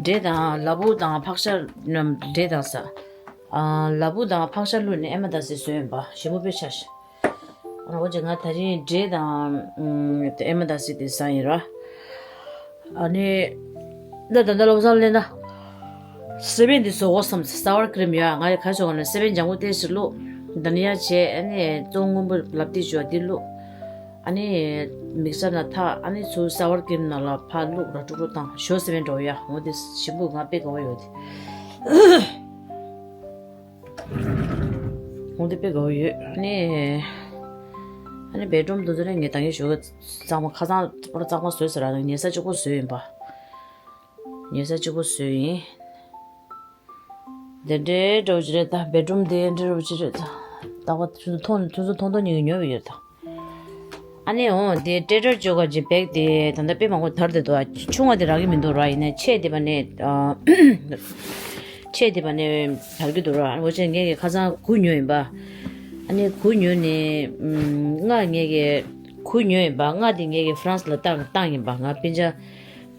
འབྲས་དང་ལ་ཕུག་དང་ཕག་ཤ། འབྲས་དང་ས། ཨ། ལ་ཕུག་དང་ཕག་ཤ་བླུགས་ནས་ཨེ་མ་དང་སི་བཟོས་ཡིན་པ། ཞིམ་པོ་དཔེ་ཆ་ཤ། ཨ་འོ་ཅེ་ང་ད་རིང་འབྲས་དང་ཨེ་མ་དང་སི་དེ་ཟ་ཡིན་ར། ཨ་ནི། ད་ད་ད་ལོ་བཟང་ལེན་ད། སེ་བན་དེ་བཟོ་གོ་བསམ་སའོར་ཀྲིམ་ཡོད་ང་ཡི་ཁ་ཤོག་ནས་སེ་བན་ལྗང་གུ་ཏེ་ཞིག་བླུགས། ད་ནི་ཡ་བྱས་ཨ་ནི་བཙོང་སྔོན་པོ་ལབ་ཏི་ཞོ་དེ་བླུགས། ཨ་ནི། མིག་སར་ན་ཐག་ཨ་ནི་ཚུར་སའོར་ཀྲིམ་ནང་ལ་ཕར་བླུགས་ར་ཀྲུག་ཀྲུག་བཏང་ཞོ་སེ་བན་འགྲོ་ཡ་འོ་དེ་ཞིམ་པོ་ང་དཔེ་དགའ་བོ་ཡོད་དེ། འོ་དེ་དཔེ་དགའ་བོ་ཡོད་ཨ་ནི། ཨ་ནི་བེད་རུམ་དུ་ཚོ་ནས་ངས་ད་གིན་ཞོ་གི་གཙང་མ་ཁ་སང་པོ་གཙང་མ་བཟོས་ཟེར་ར་ཉལ་ས་གཅིག་པོ་བཟོས་ཡིན་པ། ཉལ་ས་གཅིག་པོ་བཟོས་ཡིན། དེ་འདྲའི་འདྲ་བོ་ཅིག་རེད་ད་བེད་རུམ་དེ་འདྲ་བོ་ཅིག་རེད་ད། ད་བ་ཆུ་ཚོད་ཐོང་ཆུ་ཚོད་ཐོང་ཐོང་ཉིན་གྱི་ཉོས་པ་ཡོད་ད། ཨ་ནི་འོང་དེ་ཏྲེ་ཏྲར་ཇོ་ག་ཅིག་བེག་དེ་ད་ལྟ་དཔེ་མང་པོ་དར་དེ་འདུག་ཨ་ཆུང་བ་དེ་རག་གི་མི་འདུག་ར་ཡིན་ན་ཆེ་དེ་པ་ནས་ཨ། ཆེ་དེ་པ་ནས་དར་གི་འདུག་ར་འོ་ཅན་ངས་ཀྱི་ཁ་སང་གུ་ཉོས་ཡིན་པ། ཨ་ནི་གུ་ཉོས་ནས་ཨུམ་ང་ངས་ཀྱི་གུ་ཉོས་ཡིན་པ་ང་དེ་ངས་ཀྱི་ཧྥ་རན་སི་ལ་བཏང་བཏང་ཡིན་པ་ང་སྤུན་ཆ་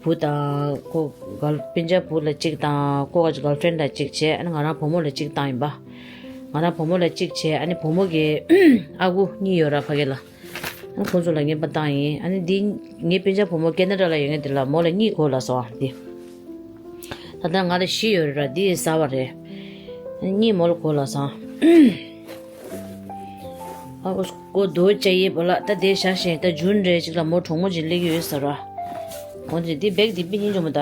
བུ་དང་ཁོ་གལ་སྤུན་ཆ་བུ་ལ་གཅིག་དང་ཁོ་ག་གལ་ཧྥ་རེན་ཌི་ལ་གཅིག་བྱས་ཨ་ནི་ང་རང་བུ་མོ་ལ་གཅིག་བཏང་ཡིན་པ། ང་རང་བུ་མོ་ལ་གཅིག་བྱས་ཨ་ནི་བུ་མོ་གི་ཨ་ཁུ་གཉིས་ཡོད་ར་ཕ་གི་ལ། ཨ་ནི་ཁོང་ཚོ་ལ་རྔན་པ་བཏང་ཡིན། ཨ་ནི་འདི་ངའི་སྤུན་ཆ་བུ་མོ་ཁེ་ན་ཌ་ལ་ཡོད་མཁན་དེ་ལ་མོ་ལ་གཉིས་གོ་ལ་སོང་ཨ་འདི། ད་ལྟ་ང་ལ་བཞི་ཡོད་རེད་ར་འདི་ཟ་བ་རེད། ཨ་ནི་གཉིས་མོ་ལ་གོ་ལ་སོང་། ཨ་ཁོ་ཁོ་རྡོ་བཅའ་ཡི་བོ་ལ་ད་དེ་བཞག་བཞིན་ད་ཇུན་རེད་ཅིག་ལ་མོ་གྲོགས་མོ་ཅིག་སླེབས་ཀྱི་ཡོད་ཟེར་ར། འོན་ཏེ་འདི་བེག་འདི་པི་སྙིང་རྗེ་མོ་ད།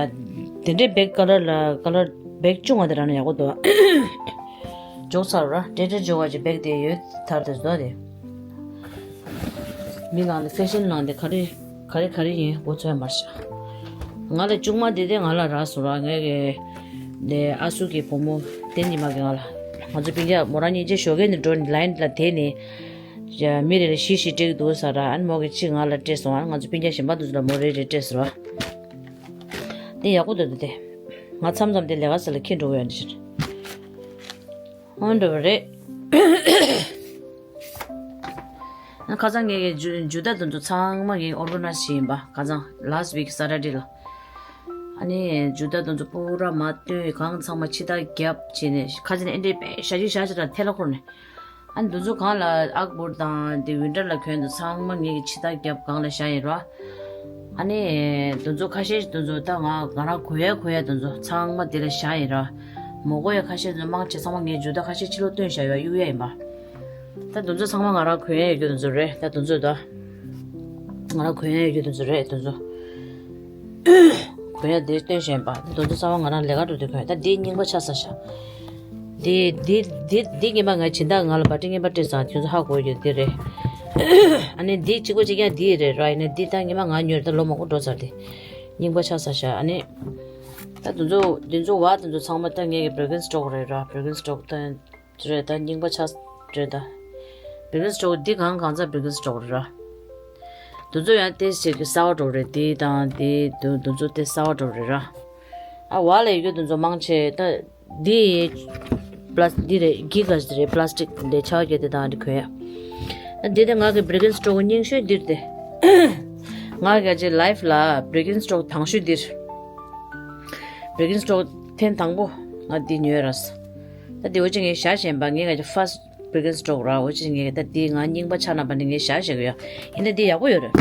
དེ་འདྲའི་བེག་ཀ་ལར་ལ་ཀ་ལར་བེག་ཅུང་བ་དེ་རང་ན་ཡག་པོ་འདུག་འཇོག་ཚར་ར་ཏྲེ་ཏྲེ་འཇོག་བ་ཅིག་བེག་དེ་ཡོད་ཐར་དེ་བཟོ་དེ། མི་ནང་དེ་ཧྥེ་ཤན་ནང་དེ་ག་རེ་ག་རེ་ག་རེ་ཡིན་འགོ་ཚོད་མར་ཤག་ང་ལ་ཅུང་མ་དེ་དེ་ང་ལ་རག་སོང་ར་ངས་གི་དེ་ཨ་སུ་གི་བུ་མོ་དེ་ཉི་མ་གི་ང་ལ་ང་ཚོ་སྤུན་ཀྱག་མོ་རང་གཉིས་ཀྱི་ཞོགས་ཀས་ནས་འགྲོ་ནས་ལའིན་ལ་དེད་ནས་མི་རེ་ལ་བཞི་བཞི་སྤྲད་ཀྱི་འདུག་ཟེར་ར་ཨ་ནི་མོ་གི་གཅིག་ང་ལ་སྤྲད་སོང་ཨ་ནི་ང་ཚོ་སྤུན་ཀྱག་གཞན་པ་དེ་ཚོ་ལ་མོ་རེ་རེ་སྤྲད་སོང་ར། དེ་ཡག་པོ་འདུག་དེ། ང་མཚམས་མཚམས་དེ་ལས་ཀ་ཟེར་ལ་ཁྱེར་འགྲོ་གི་ཡོད་འདི་ཕྱིར། འོ་འདྲ་བ་རེད། ཁ་སང་ངས་ཀྱི་ཇུ་ཇུ་ཏ་དེ་ཚོ་ཚང་མ་ངས་ཨོར་ག་ནའི་ཛི་བྱས་ཡིན་པ་ཁ་སང་last week Saturday ལ། ཨ་ནི་ཇུ་ཏ་དེ་ཚོ་པུ་ར་མ་སྟོན་གང་ཚང་མ་ཕྱི་ཐག་བརྒྱབ་བྱས་ནས་ཁ་ཚིག་ནས་ཨེ་འདྲས་པས་ཞག་ཅིག་ཞག་ཅིག་ལ་ཐལ་ལ་འཁོར་ནས། ཨ་ནི་དེ་ཚོ་གང་ལ་ཨག་བོར་དང་དེ་ཝིན་ཊར་ལ་གྱོན་དུ་ཚང་མ་ངེད་ཀྱི་ཕྱི་ཐག་རྒྱབ་སྒང་ལ་བཞག་ཡིན་ར། ཨ་ནི་དེ་ཚོ་ཁ་ཤས་དེ་ཚོ་ད་ང་ང་རང་གོན་ཡ་གོན་ཡ་དེ་ཚོ་ཚང་མ་དེ་ལ་བཞག་ཡིན་ར། མོ་གོ་ཡ་ཁ་ཤས་དེ་ཚོ་མང་ཆེ་ཚང་མ་ངས་ཇུ་ཏ་ཁ་ཤས་ཕྱི་ལོགས་བཏོན་བཞག་ཡོད་གཡུག་ཡ་ཡིན་པ། ད་དེ་ཚོ་ཚང་མ་ང་རང་གོན་ཡ་ཡོད་རྒྱུ་དེ་ཚོ་རེད་ད་དེ་ཚོ་ད། ང་རང་གོན་ཡ་ཡོད་རྒྱུ་དེ་ཚོ་རེད་དེ་ཚོ། གོན་ཡ་དེ་སྟོན་བཞིན་པ་དེ་དེ་ཚོ་རྩ་བ་ང་རང་ལས་ཀ་འགྲོ་དུས་གོན་ཡ་ད་དེ་རྙིང་པ་ཆགས་ས་ཤག་དེ་དེ་དེ་དེ་རྙིང་པ་ང་སྦྱིན་བདག་ང་ལ་བ་ཏི་རྙིང་པ་སྤྲད་ཙང་ཁྱོད་ཚོ་ཧ་གོ་ཡོད་དེ་རེད། ཨ་ནི་དེ་གཅིག་པ་གཅིག་རྐྱང་དེ་རེད་ར་ཡིན་ན་དེ་ད་རྙིང་པ་ང་ཉོས་རེད་ད་ལོ་མང་པོ་འགྲོ་ཚར་དེ། རྙིང་པ་ཆགས་ས་ཤག་ཨ་ནི། ད་དེ་ཚོ་དེ་ཚོ་བ་དེ་ཚོ་ཚང་མ་ད་ངས་ཀྱི་བྷིར་གིན་སི་ཊོག་རེད་ར་བྷིར་གིན་སི་ཊོག་ད། རེད་ད་རྙིང་པ་ཆགས་རེད་ད། བྷིར་གིན་སི་ཊོག་འདི་གང་གང་ཚ་བྷིར་གིན་སི་ཊོག་རེད་ར། དེ་ཚོ་ཡང་ཏེ་ཞིག་གི་གསར་པ་འགྲོ་རེད་དེ་དང་དེ་དུ་དེ་ཚོ་ཏེ་གསར་པ་འགྲོ་རེད་ར། ཨ་བ་ལ་ཡོད་རྒྱུ་དེ་ཚོ་མང་ཆེ་ད་འདི་པ་ལ་སི་འདི་རེད་གི་ག་རེད་པ་ལ་སི་ཊིག་ལས་ཆགས་རྒྱུ་དེ་དང་འདི་གོན་ཡ། ཨ་འདི་དེ་ང་གི་བྷིར་གིན་སི་ཊོག་རྙིང་ཤོས་འདིར་དེ། ང་གི་ཨ་ཅེ་ལའིཕ་ལ་བྷིར་གིན་སི་ཊོག་དང་ཤོས་འདིར། བྷིར་གིན་སི་ཊོག་ཐེངས་དང་པོ་ང་འདི་ཉོས་ར། ད་དེ་འོ་ཅི་ངས་བཞག་བཞིན་པ་ངས་ང་ཅི་ཧྥ་སི་ཊི་བྷིར་གིན་སི་ཊོག་ར་འོ་ཅི་ངས་ད་དེ་ང་རྙིང་པ་ཆགས་ན་པ་ནི་ངས་བཞག་བཞག་གི་ཡོད་ཡིན་ན་དེ་ཡག་པོ་ཡོད་རེད།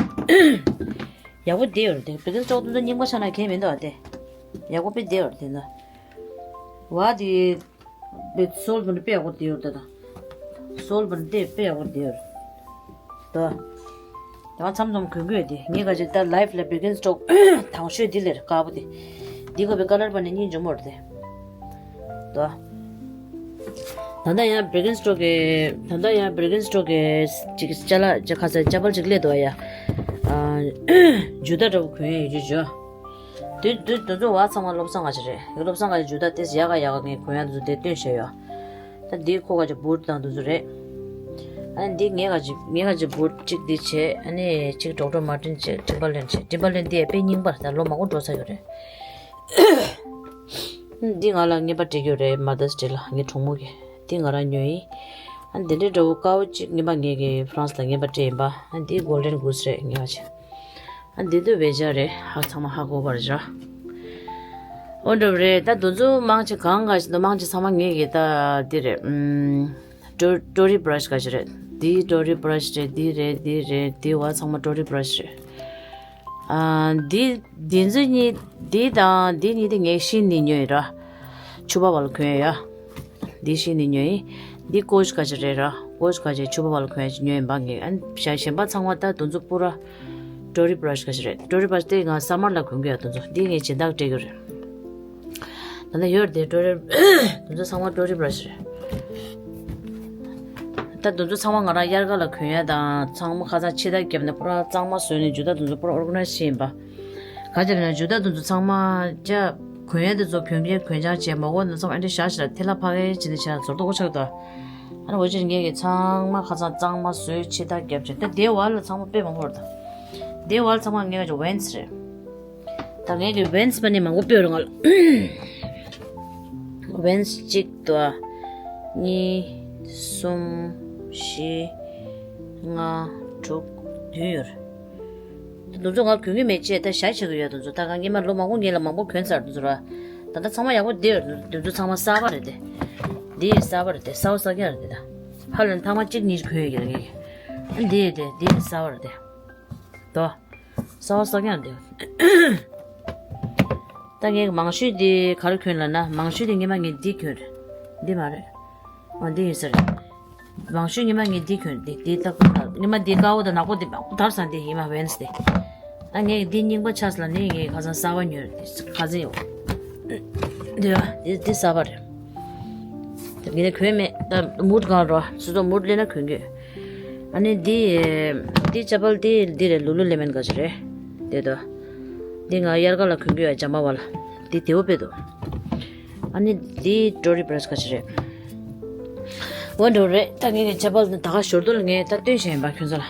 ཡག་པོ་དེ་ཡོད་རེད་དེ་བྷིར་གིན་སི་ཊོག་དེ་ཚོ་རྙིང་པ་ཆགས་ན་གལ་མི་འདུག་ཨ་དེ། ཡག་པོ་དཔེ་བདེ་ཡོད་རེད་དེ་ན། བ་དེ། དཔེ་སོལ་བ་ནི་དཔེ་ཡག་པོ་དེ་ཡོད་རེད་ད། སོལ་བ་ནི་དཔེ་དཔེ་ཡག་པོ་དེ་ཡོད་རེད། ད། ཡང་མཚམས་མཚམས་གོན་གོན་དེ་ངས་ག་ཅིག་ད་ལའིཕ་ལ་བྷིར་གིན་སི་ཊོག་དང་ཤོས་འདི་ལས་དཀར་པོ་དེ། འདི་གོ་བའི་ཀ་ལར་པ་ནི་སྙིང་རྗེ་མོ་རེད་དེ། ད། ད་ལྟ་ཡང་བྷིར་གིན་སི་ཊོག་གི་ད་ལྟ་ཡང་བྷིར་གིན་སི་ཊོག་གི་ཅིག་ཅ་ལག་ཅ་ཁ་ས་ཅ་པལ་ཅིག་སླེབས་འདུག་ཡ། ཨ། ཇུ་ཏ་འདྲ་པོ་གོན་ཡ་ཡོད་ཅོ་ཅོ། དུས་དུས་དུས་ཚོད་བ་ཚང་མ་བློ་བཟང་ག་ཅིག་རེད། བློ་བཟང་ག་ཅིག་ཇུ་ཏ་ཏེས་ཡག་ག་ཡག་ག་ངས་གོན་ཡ་དུས་ཚོད་དེ་སྟོན་བྱས་ཡོད། ད་འདི་ཁོ་ག་ཅིག་བུ་ཊི་དང་དུས་ཚོད་རེད། ཨ་ནི་འདི་ངས་ག་ཅིག་ངས་ག་ཅིག་བུ་ཊི་གཅིག་འདི་བྱས་ཨ་ནི་གཅིག་ཌོག་ཊར་མར་ཊིན་བྱས་ཊིམ་བར་ལེན་བྱས་ཊིམ་བར་ལེན་འདི་ཡ་དཔེ་རྙིང་པ་རེད་ད་ལོ་མང་པོ་འགྲོ་ཚར་ཡོད་རེད། འདི་ང་ལ་རྔན་པ་སྤྲད་རྒྱུ་རེད་མ་དར་སི་ཌེ་ལ་ངའི་གྲོགས་མོ་གི་འདི་ང་རང་ཉོས་ཡིན། ཨ་ནི་འདི་འདྲའི་འདྲ་བོ་དཀར་པོ་གཅིག་རྔན་པ་ངས་ཀྱི་ཧྥ་རན་སི་ལ་རྔན་པ་སྤྲད་ཡིན་པ་ཨ་ནི་འདི་གོལ་ཌན་གུ་སི་རེད་ངས་བ་ཆེ། ཨ་འདི་དུ་བེ་ཇ་རེད་ཧ་ཚང་མ་ཧ་གོ་བར་ར། འོ་འདྲ་བ་རེད་ད་དུ་ཚོ་མང་ཆེ་གང་ག་ཞིག་ཏུ་མང་ཆེ་ཚང་མ་ངེད་ཀྱི་ད་འདི་རེད་ཨུམ། ཏོ་ཏོ་རི་བྷ་ར་ཤི་ག་ཞིག་རེད། འདི་ཊོ་རི་བྷ་ར་ཤི་རེད། འདི་རེད། འདི་རེད། འདི་བ་ཚང་མ་ཊོ་རི་བྷ་ར་ཤི་རེད། ཨ། འདི་འདི་ཚོ་གཉིས། འདི་དང་འདི་གཉིས་དེ་ངས་ཤིན་ནས་ཉོས་ཡིན་ར། ཕྱུ་པ་བ་ལ་གོན་ཡ། འདི་ཤིན་ནས་ཉོས་ཡིན། འདི་ཀོ་ཤི་ཁ་ཤས་རེད་ར། ཀོ་ཤི་ཁ་ཤས་ཕྱུ་པ་བ་ལ་གོན་ཡ་ཅིག་ཉོས་ཡིན་པ་ངས། ཨ་ནི་གཞན་པ་ཚང་མ་ད་དེ་ཚོ་པུ་ར་ཊོ་རི་བྷ་ར་ཤི་ཁ་ཤས་རེད། ཊོ་རི་བྷ་ར་ཤི་དེ་ང་སམ་མར་ལ་གོན་གི་ཡ། དེ་ཚོ་འདི་ངས་སྦྱིན་བདག་སྤྲད་གི་རེད། ད་ལྟ་ཡོད་རེད་དེ། ཊོ་རི་དེ་ཚོ་ཚང་མ་ཊོ་རི་བྷ་ར་ཤི་རེད། ད་དེ་ཚོ་ཚང་མ་ང་རང་དབྱར་ཁ་ལ་གོན་ཡ་དང་། ཚང་མ་ཁ་སང་ཕྱི་ཟླ་བརྒྱབ་ནས་པུ་ར་གཙང་མ་བཟོས་ནས་ཇུ་ཏ་དེ་ཚོ་པུ་ར་ཨོར་ག་ནའི་ཛི་བྱས་ཡིན་པ། ག་ཅི་ལབ་ན་ཇུ་ཏ་དེ་ཚོ་ཚང་མ་ཅ་གོན་ཡ་དེ་ཚོ་གོན་མཁན་གོན་ཆང་བྱས། མ་གོན་ན་ཚང་མ་ཨེ་འདྲ་བཞག་བཞག་ལ་ཐལ་བ་ཕ་གི་བྱས་ནས་བྱས་ན་ཟུར་དུ་ཀོ་ཆག་ཏོ། ཨ་ནི་འོ་ཅིར་ངས་ཀྱི་ཚང་མ་ཁ་སང་གཙང་མ་བཟོས་ཕྱི་ཟླ་བརྒྱབ་བྱས། ད་དེ་བར་ལ་ཚང་མ་དཔེ་མང་པོ་རེད། ད་དེ་བར་ལ་ཚང་མ་ངས་ཀྱི་ཝེན་སི་རེད། ད་ངས་ཀྱི་ཝེན་སི་པ་ནི་མང་པོ་སྤོས་རུ་ང་ལ། ཝེན་སི་གཅིག་དང་། གཉིས། གསུམ། བཞི། ལྔ། དྲུག་བདུན་ཡོད་རེད། ད་དེ་ཚོ་ང་གོན་གྱི་མེད་ཅེས་ད་ཞྭ་ཆགས་ཀྱི་ཡོད། དེ་ཚོ་ད་ག་སྔོན་མ་ལོ་མང་པོ་སྔོན་ལ་མང་པོ་གོན་ཚར་དེ་ཚོ་ར། ད་ལྟ་ཚང་མ་ཡག་པོ་བསྡད་ཡོད། དེ་ཚོ་ཚང་མ་གསར་པ་རེད་དེ། འདི་གསར་པ་རེད་དེ། གསར་པ་གསར་རྐྱང་རེད་དེ། ད་ཕར་ལ་ཐེངས་མ་གཅིག་གཉིས་གོན་ཡོད་ཀྱི་རེད་ངས་ཀྱི། འདི་ཡོད་དེ། འདི་གསར་པ་རེད་དེ། དོ། གསར་པ་གསར་རྐྱང་རེད་དེ། ད་ངས་མང་ཤོས་དེ་ག་རེ་གོན་ལབ་ན། མང་ཤོས་དེ་སྔོན་མ་ངས་འདི་གོན་རེད། འདི་མ་རེད། འོ་འདི་ཡིན་ས་རེད། མང་ཤོས་སྔོན་མ་ངས་འདི་གོན། འདི་འདི་ད་སྔོན་མ་འདི་དཀར་པོ་དང་ནག་པོ་འདི་མང་པོ་དར་སང་འདི་ཡིན་མ་ཝེན་སི་དེ། ད་ངས་འདི་རྙིང་པ་ཆགས་ལ་ནི་ངས་ཁ་སང་གསར་པ་ཉོས་རེད། འདི་ཁ་སང་ཡོད། འདི་བ་འདི་འདི་གསར་པ་རེད། ད་ངས་གོན་མེད། ད་མུར་གང་རོ་སོ་སོ་མུར་ལེན་ན་གོན་གྱི། ཨ་ནི་འདི་འདི་ཅ་པལ་འདི་འདི་རེད། ལུ་ལུ་ལེ་མན་ག་ཅི་རེད། དེ་དོ། འདི་ང་དབྱར་ཁ་ལ་གོན་གྱི་ཡོད། ཇ་མ་བ་ལ། འདི་དེ་བོ་དཔེ་དོ། ཨ་ནི་འདི་ཊོ་རི་བྷ་ར་ཤི་ག་ཅི་རེད། འོ་འགྲོ་རེད། ད་ངས་ཀྱི་ཅ་པལ་འདི་ད་ག་ཞོར་དུ་ལ་ངས་ད་སྟོན་བྱས་ཡིན་པ་ཁྱོད་ཚོ་ལ།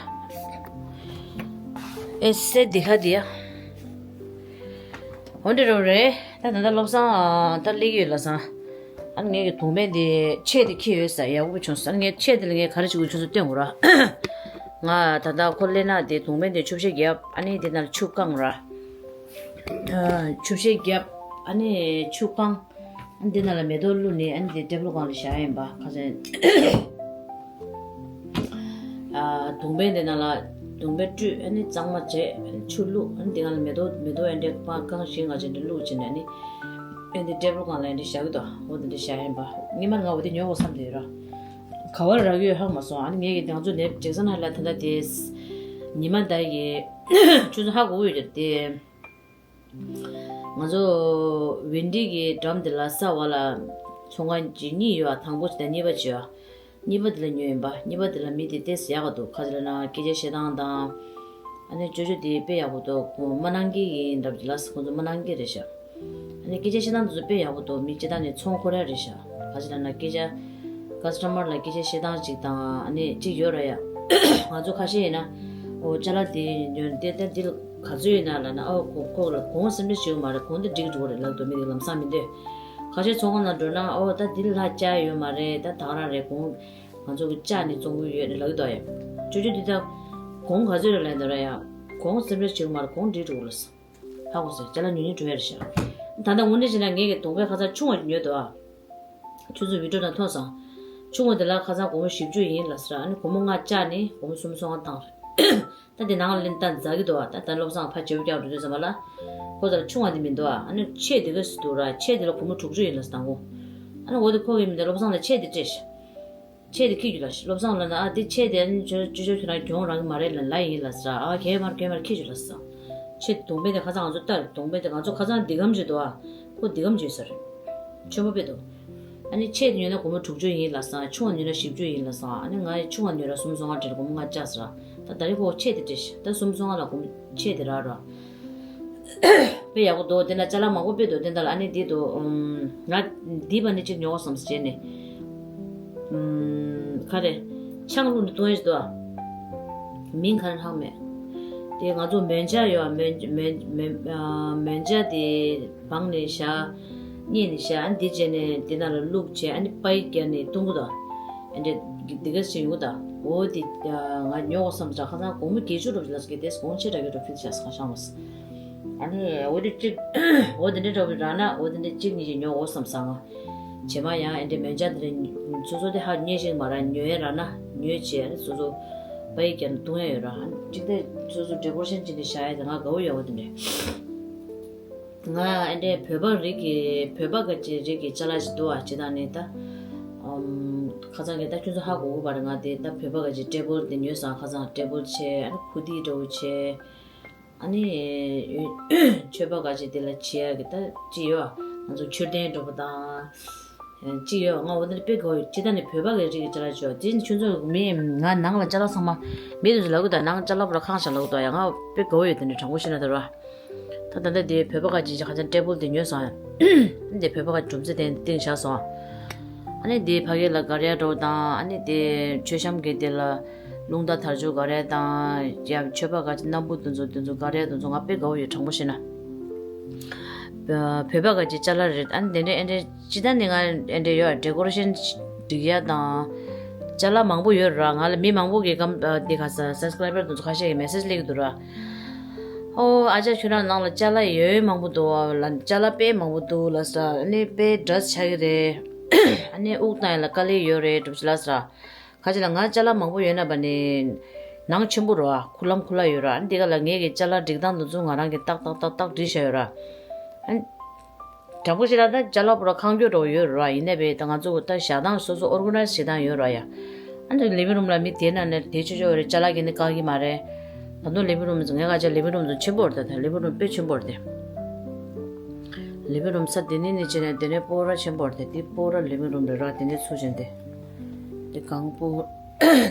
ཨེ་སེ་འདི་ཁ་འདི་ཡ། འོ་འདི་རོ་རེད། ད་ད་ལྟ་བློ་བཟང་ད་སླེབས་ཡོད་ལ་སང་། ཨ་ནི་ངས་ཀྱི་དུང་བེན་འདི་ཆས་འདི་འཁྱེར་ཡོད་ས། ཡག་པོ་བྱུང་ས། ཨ་ནི་ངས་ཆས་འདི་ལ་ངས་ག་རེ་བྱེད་དགོས་ཁྱོད་ཚོ་སྟོན་དགོས་ར། ང་ད་ལྟ་ཁོ་སླེབས་ན་འདི་དུང་བེན་འདི་ཆུ་བཤལ་བརྒྱབ། ཨ་ནི་འདི་ནང་ལ་ཆུ་བཀང་ར། ཨ། ཆུ་བཤལ་བརྒྱབ། ཨ་ནི་ཆུ་བཀང་། ཨ་ནི་འདི་ནང་ལ་མེ་ཏོག་བླུགས་ནས། ཨ་ནི་འདི་ཊེབ་ལོ་སྒང་ལ་བཞག་ཡིན་པ་ཁ་སང་། ཨ། དུང་བེན་དེ་ནང་ལ་དུང་བེན་བཀྲུས། ཨ་ནི་གཙང་མ་བྱས། ཨ་ནི་ཆུ་བླུགས། ཨ་ནི་དེ་སྒང་ལ་མེ་ཏོག་མེ་ཏོག་ཨེ་འདྲས་སྤང་བཀང་ཞིང་ང་ཅན་དེ་བླུགས་བྱས་ནས། ཨ་ནི་ཨེ་འདི་ཊེབ་ལོ་སྒང་ལ་ཨེ་འདྲས་བཞག་གི་འདུག་འོ་དེ་འདྲས་བཞག་ཡིན་པ། སྔོན་མ་ང་འོ་དེ་ཉོ་དགོས་བསམ་བསྡད་ཡོད་ར། ག་བར་རག་ཡོད་ཧ་གོ་མ་སོང་། ཨ་ནི་ངས་ཀྱི་དེ་ང་ཚོ་ནས་ཇེག་སན་ཧའི་ལ་ད་ལྟ་དེ་ཉི་མ་ཟླ་ཡི་ཆུ་ཚོད་ཧ་གོ་གི་ཡོད་རེད་དེ། ང་ཚོ་ཝིན་ཌི་གི་འགྲམ་དེ་ལ་ས་བ་ལ་ཚོང་ཁང་གཅིག་གཉིས་ཡོད་ཨ། དང་པོ་གཅིག་དང་གཉིས་པ་གཅིག་ཨ། གཉིས་པ་དེ་ལ་ཉོས་ཡིན་པ། གཉིས་པ་དེ་ལ་མི་དེ་ཏོག་ཙམ་ཡག་ག་འདུག་ག་ཅི་ལབ་ན་སྐད་ཆ་བཤད་སྟངས་དང་། ཨ་ནི་ཅོ་ཅོ་དེ་དཔེ་ཡག་པོ་འདུག་ཁོང་མ་ནང་གི་ཡིན་འདྲ་པོ་ཅིག་ལ། ཁོང་ཚོ་མ་ནང་གི་རེད་ཤག་ཨ་ནི་སྐད་ཆ་བཤད་སྟངས་དེ་ཚོ་དཔེ་ཡག་པོ་འདུག་མི་སྤྱིར་བཏང་ནས་ཚོང་ཁོ་ར་རེད་ཤག་ག་ཅི་ལབ་ན་སྐད་ཆ། ཀ་སི་ཊ་མར་ལ་སྐད་ཆ་བཤད་སྟངས་ཅིག་དང་། ཨ་ནི་ཅིག་ཡོད་ར་ཡ། ང་ཚོ་ཁ་ཤས་ཡིན་ན། འོ་ཅ་ལག་དེ་ཉོས་དེ་ད་འདི་ལ་ག་ཚོད་ཡོད་ན་ལབ་ན། ཨོ་ཁོ་ཁོ་ལ་གོང་སེམས་ཁྲལ་བྱེད་ཡོད་མ་རེད། གོང་དེ་འགྲིག་འགྲོ་གི་རེད་ལབ་འདུག་མི་དེ་ལམ་སང་མི་འདོད། ཁ་ཤས་ཚོང་ཁང་ནང་འགྲོ་ན། ཨོ་ད་འདི་ལ་ལྷག་བཅག་ཡོད་མ་རེད། ད་ད་ག་རང་རེད། གོང་ང་ཚོ་གི་བཅག་ནས་བཙོང་གི་ཡོད་རེད་ལབ་ཀྱི་འདུག་ཨ། ཅོ་ཅོ་འདི་ད་གོང་ག་ཚོད་རེད་ལབ་འདུག་ར་ཡ། གོང་སེམས་ཁྲལ་བྱེད་ཡོད་མ་རེད། གོང་འགྲིག་འགྲོ་གི་རེད། ཧ་གོ་སོང་། ཅ་ལག་ཉོ་ཉོ་འགྲོ་ཡ་རེད་ཤག་ད་ལྟ་དངོས་གནས་བྱས་ན་ངས་ཀྱི་དུང་བེན་ཁ་སང་ཆུང་བ་ཉོས་འདུག་ཨ། ཁྱོད་ཚོ་བི་ཌིའོ་ནང་མཐོང་སོང་། ཆུང་བ་དེ་ལ་ཁ་སང་སྒོར་མོ་བཞི་བཅུ་ཡིན་ལབ་ཟེར། ཨ་ནི་སྒོར་མོ་ལྔ་བཅག་ནས་སྒོར་མོ་སུམ་སོ་ལྔ་བཏང་རེད། ད་དེ་ནང་ལ་ལེན་བཏང་འཛག་གི་འདུག་ཨ། ད་ད་བློ་བཟང་ཕར་བརྗེ་པོ་རྒྱག་འགྲོ་དུས་ཙམ་པ་ལ། ཁོ་ཚོ་ལ་ཆུང་བ་དེ་མི་འདུག་ཨ། ཨ་ནི་ཆས་དེ་ག་ཙམ་འདུག་ར། ཆས་དེ་ལ་སྒོར་མོ་དྲུག་ཅུ་ཡིན་ལབ་ཟེར་དང་པོ། ཨ་ནི་འོ་དེ་ཁོ་གིས་མི་འདུག་བློ་བཟང་ལ་ཆས་དེ་སྤྲད་ཤག་ཆས་དེ་འཁྱེར་རྒྱུགས་ལ། བློ་བཟང་ལབ་ན། ཨ་དེ་ཆས་དེ་ཨ་ནི་ཅོ་ཅོ་ཅོ་ཁྱོད་རང་གྱོང་རག་གི་མ་རེད་ལབ་ལབ་ཡིན་ལབ་ཟེར། ཨ་གས་མར་གས་མར་འཁྱེར་རྒྱུགས་ལ་ཟེར། ཆས་དུང་བེན་དེ་ཁ་སང་ང་ཚོ་ལྟར་དུང་བེན་དེ་ང་ཚོ་ཁ་སང་འདི་གམ་བྱེད་འདུག་ཨ། ཁོ་འདི་གམ་བྱེད་ས་རེད། ཆེན་པོ་དཔེ་འདུག་ཨ་ནི་ཆས་དེ་ཉོས་ན་སྒོར་མོ་དྲུག་ཅུ་ཡིན་ལབ་ཟེར། ཆུང་བ་ཉོས་ན་བཞི་བཅུ་ཡིན་ལབ་ཟེར། ཨ་ནི་ང་ཡི་ཆུང་བ་ཉོས་ར་སུམ་སོ་ལྔ་སྤྲད་ར་སྒོར་མོ་ལྔ་བཅག་ཟེར། ད་ད་རེས་ཁོ་ཆས་དེ་སྤྲད་ཤག་ད་སུམ་སོ་ལྔ་ལ་སྒོར་མོ་ཆས་དེ་རག་ར། དཔེ་ཡག་པོ་འདུག་དེ་ན་ཅ་ལག་མང་པོ་དཔེ་འདུག་དེ་འདྲ་ལ། ཨ་ནི་འདི་འདུག་ཨུམ། ང་འདི་པ་ནི་གཅིག་ཉོ་དགོས་བསམ་བྱས་ནས། ཨུམ། ག་རེ། ཆང་བླུགས་ནས་བཏུང་ཡས་ཅིག་འདུག་ཨ། མིང་ག་རེ་ཧ་གོ་མེད། དེ་ང་ཚོ་མོན་ཇ་ཡོད་ཨ། མོན་མོན་མོན་མོན་ཇ་དེ་སྦངས་ནས་བཞག་སྙེ་ནས་བཞག་ཨ་ནི་འདི་བྱས་ནས་འདི་ནང་ལ་བླུགས་བྱས། ཨ་ནི་པའི་བརྒྱབ་ནས་བཏུང་གི་འདུག་ཨ་འདྲ་འདི་ག་ཞིག་ཡོང་གི་འདུག་འོ་དེ་ང་ཉོ་དགོས་བསམ་ཙང་། ཁ་སང་སྒོར་མོ་བརྒྱད་ཅུ་འགྲོ་ཞིག་ལ་སོགས་ཀྱི་དེ་སྒོར་མོ་ཆེ་དྲགས་ཀྱི་འགྲོ་ཕིལ་བྱས་ཁ་ཤང་བ། ཨ་ནི་འོ་དེ་གཅིག་འོ་དེ་འདྲ་འདྲ་བོ་རག་ན་འོ་དེ་འདྲ་གཅིག་གཉིས་ཅིག་ཉོ་དགོས་བསམ་སོང་ང་། རྗེས་མ་ཡང་ཨེ་འདྲ་མོན་ཇ་དེ་འདྲ་སོ་སོ་དེ་ཧ་ཉེ་ཞིག་མ་རག་ཉོ་ཡས་རག་ན་ ཉོས་བྱས་ཨ་ནི་སོ་སོ་པ་ཡིས་རྒྱབ་ནས་བཏུང་ཡ་ཡོད་ར། ཨ་ནི་གཅིག་དེ་སོ་སོ་ཌེ་ཀོ་རེ་ཤན་བྱས་ནས་བཞག་ཡ་དེ་ང་དགའ་བོ་ཡོད་པ་དེ་འདྲ། ང་ཨ་འདྲའི་བོད་པ་རིགས་ཀྱི་བོད་པ་ག་ཅིག་རིགས་ཀྱི་ཅ་ལག་ཅིག་འདུག་ཨ། ཅི་ད་ནི་ད་ཨམ་ཁ་སང་གི་ད་ཁྱོད་ཚོ་ཧ་གོ་གི་པ་རེད། ང་དེ་ད་བོད་པ་ག་ཅིག་ཊེ་བལ་དེ་ཉོས་སོང་། ཁ་སང་ཊེ་བལ་བྱས་ཨ་ནི་ཁུ་ཏི་འདྲ་བོ་བྱས། ཨ་ནི་མཆོད་པ་ག་ཅིག་དེ་ལ་བྱེད་ཡ་གི་ད་ཅི་ཡོད་ང་ཚོ་མཆོད་རྟེན་འགྲོ་པ་དང་ཅི་ཡོད། ང་འོ་དེ་དཔེ་དགའ་བོ་ཡོད། ཅི་ད་ནི་བོད་པ་གི་རིགས་ཀྱི་ཅ་ལག་ཅོ་དེ་ནི་ཁྱོད་ཚོ་མི་ང་ནང་ལ་ཅ་ལག་ཚང་མ་མི་དེ་ཚོ་ལབ་གི་ད་ནང་ཅ་ལག་པོ་ར་ཁང་བཞག་ལབ་གི་ད་ཡ། ང་དཔེ་དགའ་བོ་ཡོད། དེ་ནི་དྲང་པོ་བཤད་ན་ད་ར་ད་ད་ལྟ་དེ་བོད་པ་ག་ཅིག་ཅིག་ཁ་ཚན་ཊེ་བལ་དེ་ཉོས་སོང་ཡ། དེ་བོད་པ་ག་སྒྲུང་རྩེ་དེ་བཏིང་བཞག་སོང་། ཨ་ནི་དེ་ཕ་གི་ལ་ག་རེ་འགྲོ་དང་ཨ་ནི་དེ་མཆོད་བཤམས་གི་དེ་ལ། རླུང་རྟ་དར་ལྕོག་ག་རེ་དང་། ཡ་མཆོད་པ་ག་ཅིག་སྣམ་བུ་དེ་ཚོ་དེ་ཚོ་ག་རེ་དེ་ཚོ་ང་དཔེ་དགའ་བོ་ཡོད། དྲང་པོ་བཤད་ན། བོད་པ་ག་ཅིག་ཅ་ལག་རེད། ཨ་ནི་དེ་འདྲའི་ཨེ་འདྲའི་ཅི་ད་ནི་ང་ཨེ་འདྲའི་ཡོད། ཌེ་ཀོ་རེ་ཤན་སྒྲིག་ཡ་དང་། ཅ་ལག་མང་པོ་ཡོད་ར། ང་ལ་མི་མང་པོ་གི་གམ་དེ་ག་ས་སབ་སི་ཀ་རའི་བར་དེ་ཚོ་ཁ་ཤས་ཀྱི་མེ་སེ་ཇི་སླེབས་ཀྱི་འདུག་ར། ཨོ་ཨ་ཅག་ཁྱོད་རང་ནང་ལ་ཅ་ལག་ཡོད་མང་པོ་འདུག་ལ། ཅ་ལག་དཔེ་མང་པོ་འདུག་ལ་ས། ཨ་ནི་དཔེ་འདྲ་ཆགས་ཀྱི་རེད། ཨ་ནི་དབུགས་བཏང་ཡ་ལ་དཀའ་ལས་ཡོད་རེད་འགྲུབ་ཅི་ལ་ས། ཁ་ཅིག་ལ་ང་ཅ་ལག་མང་པོ་ཡོད་ན་བ་ནི་ནང་ཆེན་པོ་རོ། ཨ་ཁུ་ལམ་ཁུ་ལ་ཡོད་ར། ཨ་ནི་འདི་ག་ལ་ངེད་ཀྱི་ཅ་ལག་སྒྲིག་སྟངས་དེ་ཚོ་ང་རང་གིས་ཏག་ཏག་ཏག་ཏག་བསྒྲིགས་བཞག་ཡོད་ར། ཨ་ནི་དྲང་པོ་བཤད་ན་ད་ཅ་ལག་པོ་ར་ཁང་སྐྱོ་འདྲ་བོ་ཡོད་ར། ཡིན་ནའི་བས་ད་ང་ཚོ་ད་བཞག་སྟངས་སོ་སོ་ཨོར་ག་ནའི་ཛི་བྱེད་སྟངས་ཡོད་ར་ཡ། ཨ་ནི་ལི་བིང་རུམ་ལ་མི་དེ་ན་ནས་དེ་ཆོ་ཆོ་རེད། ཅ་ལག་གི་ནི་བཀག་གི་མ་རེད། ད་དུང་ལི་བིང་རུམ་ངས་ག་ཅག་ལི་བིང་རུམ་ཚོ་ཆེན་པོ་རེད། ད་ལི་བིང་རུམ་དཔེ་ཆེན་པོ་རེད་དེ། ལི་བིང་རུམ་ས་དེ་ནས་ནི་བྱས་ནས་དེ་ནས་སྤོ་ར་ཆེན་པོ་རེད་དེ། དེ་སྤོ་ར་ལི་བིང་རུམ་རེད་ར། དེ་ནས་ཚུར་བྱས་ཏེ་དེ་གང་སྤོ་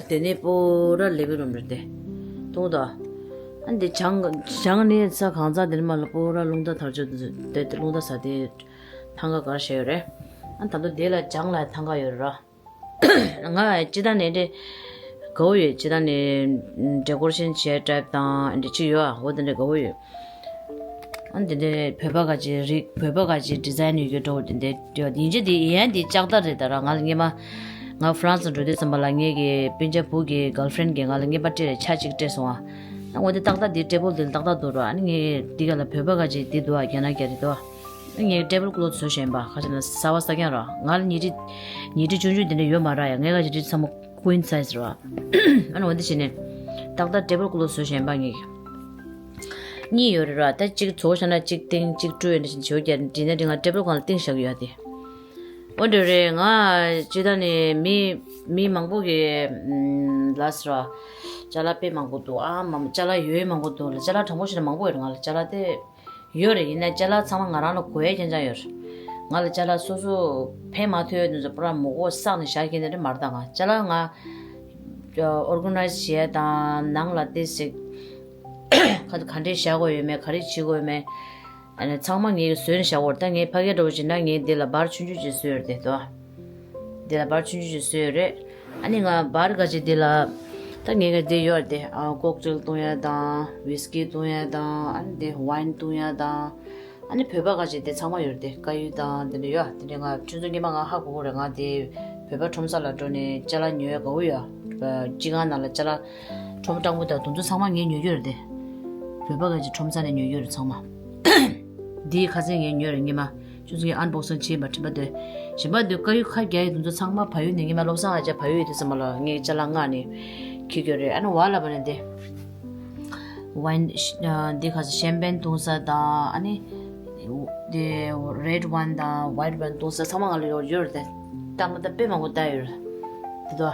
དེ་ནས་སྤོ་ར་ལི་བིང་རུམ་རེད་དེ། མཐོང་ད། ཨ་འདི་བྱང་བྱང་ནས་ས་གང་ཚ་དེ་ནས་མ་ལ་སྤོ་ར་རླུང་རྟ་དར་ལྕོག་དེ་དེ་རླུང་རྟ་ས་དེ་ཐང་ག་གར་བྱས་ཡོད་རེད། ཨ་ད་དུང་དེ་ལ་བྱང་ལ་ཐང་ག་ཡོད་རེད་ར། ང་ཅི་ད་ནས་འདྲེ་དགའ་བོ་ཡོད། ཅི་ད་ནས་ཌེ་ཀོ་རེ་ཤན་བྱས་ཊའིབ་དང་འདྲེ་ཅི་ཡོད་ཨ། འོ་དེ་འདྲ་དགའ་བོ་ཡོད། ཨ་འདི་འདྲ་བོད་པ་ག་ཅིག་རིགས་བོད་པ་ག་ཅིག་ཌི་ཛའིན་ཡོད་རྒྱུ་འདྲ་བོ་དེ་འདྲ་ཡོད། ཡིན་གཅིག་དེ་ཡིན་ཡང་དེ་ལྕགས་རྟ་རེད་ད་ར། ང་ལ་སྔོན་མ་ང་ཧྥ་རན་སི་འགྲོ་དུས་ཙམ་པ་ལ་ངེད་ཀྱི་སྤུན་ཀྱག་བུ་གི་གརལ་ཕྲེན་གྱིས་ང་ལ་རྔན་པ་སྤྲད་རེད། ཆ་གཅིག་སྤྲད་སོང་ཨ། ཨ་འོ་དེ་ཏག་ཏག་དེ་ཊེ་བལ་དེ་ལ་ཏག་ཏག་འདུག་ར། ཨ་ནི་ངས་འདི་ག་ལ་བོད་པ་ག་ཅིག་འདི་འདུག་ཨ། རྒྱ་ནག་རྒྱ་རི་འདུག་ཨ། ངས་ཊེ་བལ་ཀོ་ལོ་ཐི་བཟོ་བཞིན་པ་ཁ་ཆེ་ན་གསར་བ་གསར་རྐྱང་ར། ང་ལ་ཉི་ཁྲི་ཉི་ཁྲི་ཆུང་ཆུང་དེ་འདྲ་ཡོད་མ་ར་ཡ། ངའི་ག་ཉི་ཁྲི་ཚང་མ་ཀུ་ཨིན་སའི་ཛི་ར། ཨ་ནི་འོ་འདི་བྱས་ནས་ཏག་ཏག་ཊེ་བལ་ཀོ་ལོ་ཐི་བཟོ་བཞིན་པ་ངས་གཉིས་ཡོད་རེད་ར། ད་གཅིག་བཟོ་བཞག་ན་གཅིག་སྟེང་གཅིག་སྤྲོད་ཡོད་འདྲ་བྱས་ནས་བྱེད་རྒྱ་འདི་ནས་འདི་ང་ཊེ་བལ་གང་ལ་སྟེང་བཞག་གི་ཡོད་དེ། འོ་འདྲ་རེད། ང་ཇི་ལྟར་ནས་མི་མི་མང་པོ་གི་ལ་སི་ར་ཅ་ལག་དཔེ་མང་པོ་འདུག་ཨ། མ་ཅ་ལག་ཡོད་མང་པོ་འདུག་ལ། ཅ་ལག་དྲང་པོ་བཤད་ན་མང་པོ་ཡོད་རེད། ང་ལ་ཅ་ལག་དེ་ཡོད་རེད། ཡིན་ན་ཅ་ལག་ཚང་མ་ང་རང་ལ་དགོས་ཡས་རྐྱང་རྐྱང་ཡོད་རེད། ང་ལ་ཅ་ལག་སོ་སོ་ཕན་མ་ཐོགས་ཡས་དེ་ཚོ་པུ་ར་མོ་གོ་བསགས་ནས་བཞག་མཁན་དེ་འདྲ་མ་རེད། ད་ང་ཅ་ལག་ང་ཨོར་ག་ནའི་ཛི་བྱས་དང་ནང་ལ་ཏོག་ཙམ་ག་ག་འདྲས་བཞག་དགོས་ཡོད་མེད། ག་རེ་བྱེད་དགོས་ཡོད་མེད། ཨ་ནི་ཚང་མ་ངས་བཟོས་ནས་བཞག་གོ་རེད། ད་ངས་ཕ་གིར་འགྲོ་བ་ཅིག་ན་ངས་འདི་ལ་བར་ཆུང་ཆུང་ཅིག་བཟོས་ཡོད་རེད་དོ། འདི་ལ་བར་ཆུང་ཆུང་ཅིག་བཟོས་ཡོད་རེད། ཨ་ནི་ང་བར་ག་ཅིག་འདི་ལ་ད་ངས་ག་འདི་ཡོད་རེད་དེ། ཨ་ཀོག་ཊེལ་བཏུང་ཡ་དང་ཝིས་ཀི་བཏུང་ཡ་དང་། ཨ་ནི་འདི་ཝའིན་བཏུང་ཡ་དང་། ཨ་ནི་བོད་པ་ག་ཅིག་དེ་ཚང་མ་ཡོད་རེད་དེ། དཀར་ཡོལ་དང་དེ་འདྲ་ཡོད། དེ་འདྲ་ང་ཁྱོད་ཚོ་སྔོན་མ་ང་ཧ་གོ་གོ་རེད། ང་དེ་བོད་པ་ཁྲོམ་ས་ལ་འགྲོ་ནས་ཅ་ལག་ཉོ་ཡ་དགའ་བོ་ཡོད། སྤྱི་ཁང་ནང་ལ་ཅ་ལག་ཁྲོམ་སྤྲང་པོ་དང་དེ་ཚོ་ཚང་མ་ངས་ཉོ་རྒྱུ་རེད་དེ། བོད་པ་ག་ཅིག་ཁྲོམ་ས་ནས་ཉོ་རྒྱུ་རེད་ཚང་མ། འདིའི་ཁ་ཟས་ངས་ཉོས་རེད་སྔོན་མ། ཁྱོད་ཚོ་ངས་ཨན་བོག་སིང་བྱས་པ་དྲན་པ་འདུག་གཞན་པ་འདི་དཀར་ཡོལ་ཁ་རྒྱག་ཡས་དེ་ཚོ་ཚང་མ་བལ་ཡུལ་ནས་སྔོན་མ་བློ་བཟང་ཨ་ཅག་བལ་ཡུལ་དེ་ཚང་མ་ལ་ངས་ཅ་ལག་མངགས་ནས་འཁྱེར་གྱི་རེད། ཨ་ནི་བ་ལ་བ་ནས་དེ། ཝའིན་འདི་ག་ས་ཤེམ་པེན་བཏུང་ས་དང་། ཨ་ནི་དེ་རེད་ཝའིན་དང་ཝའིཊ་ཝའིན་བཏུང་ས་ཚང་མ་ང་ལ་ཡོད་ཡོད་རེད་དེ། ཏག་ཏག་དཔེ་མང་པོ་བཏགས་ཡོད་རེད་དེ་དོ།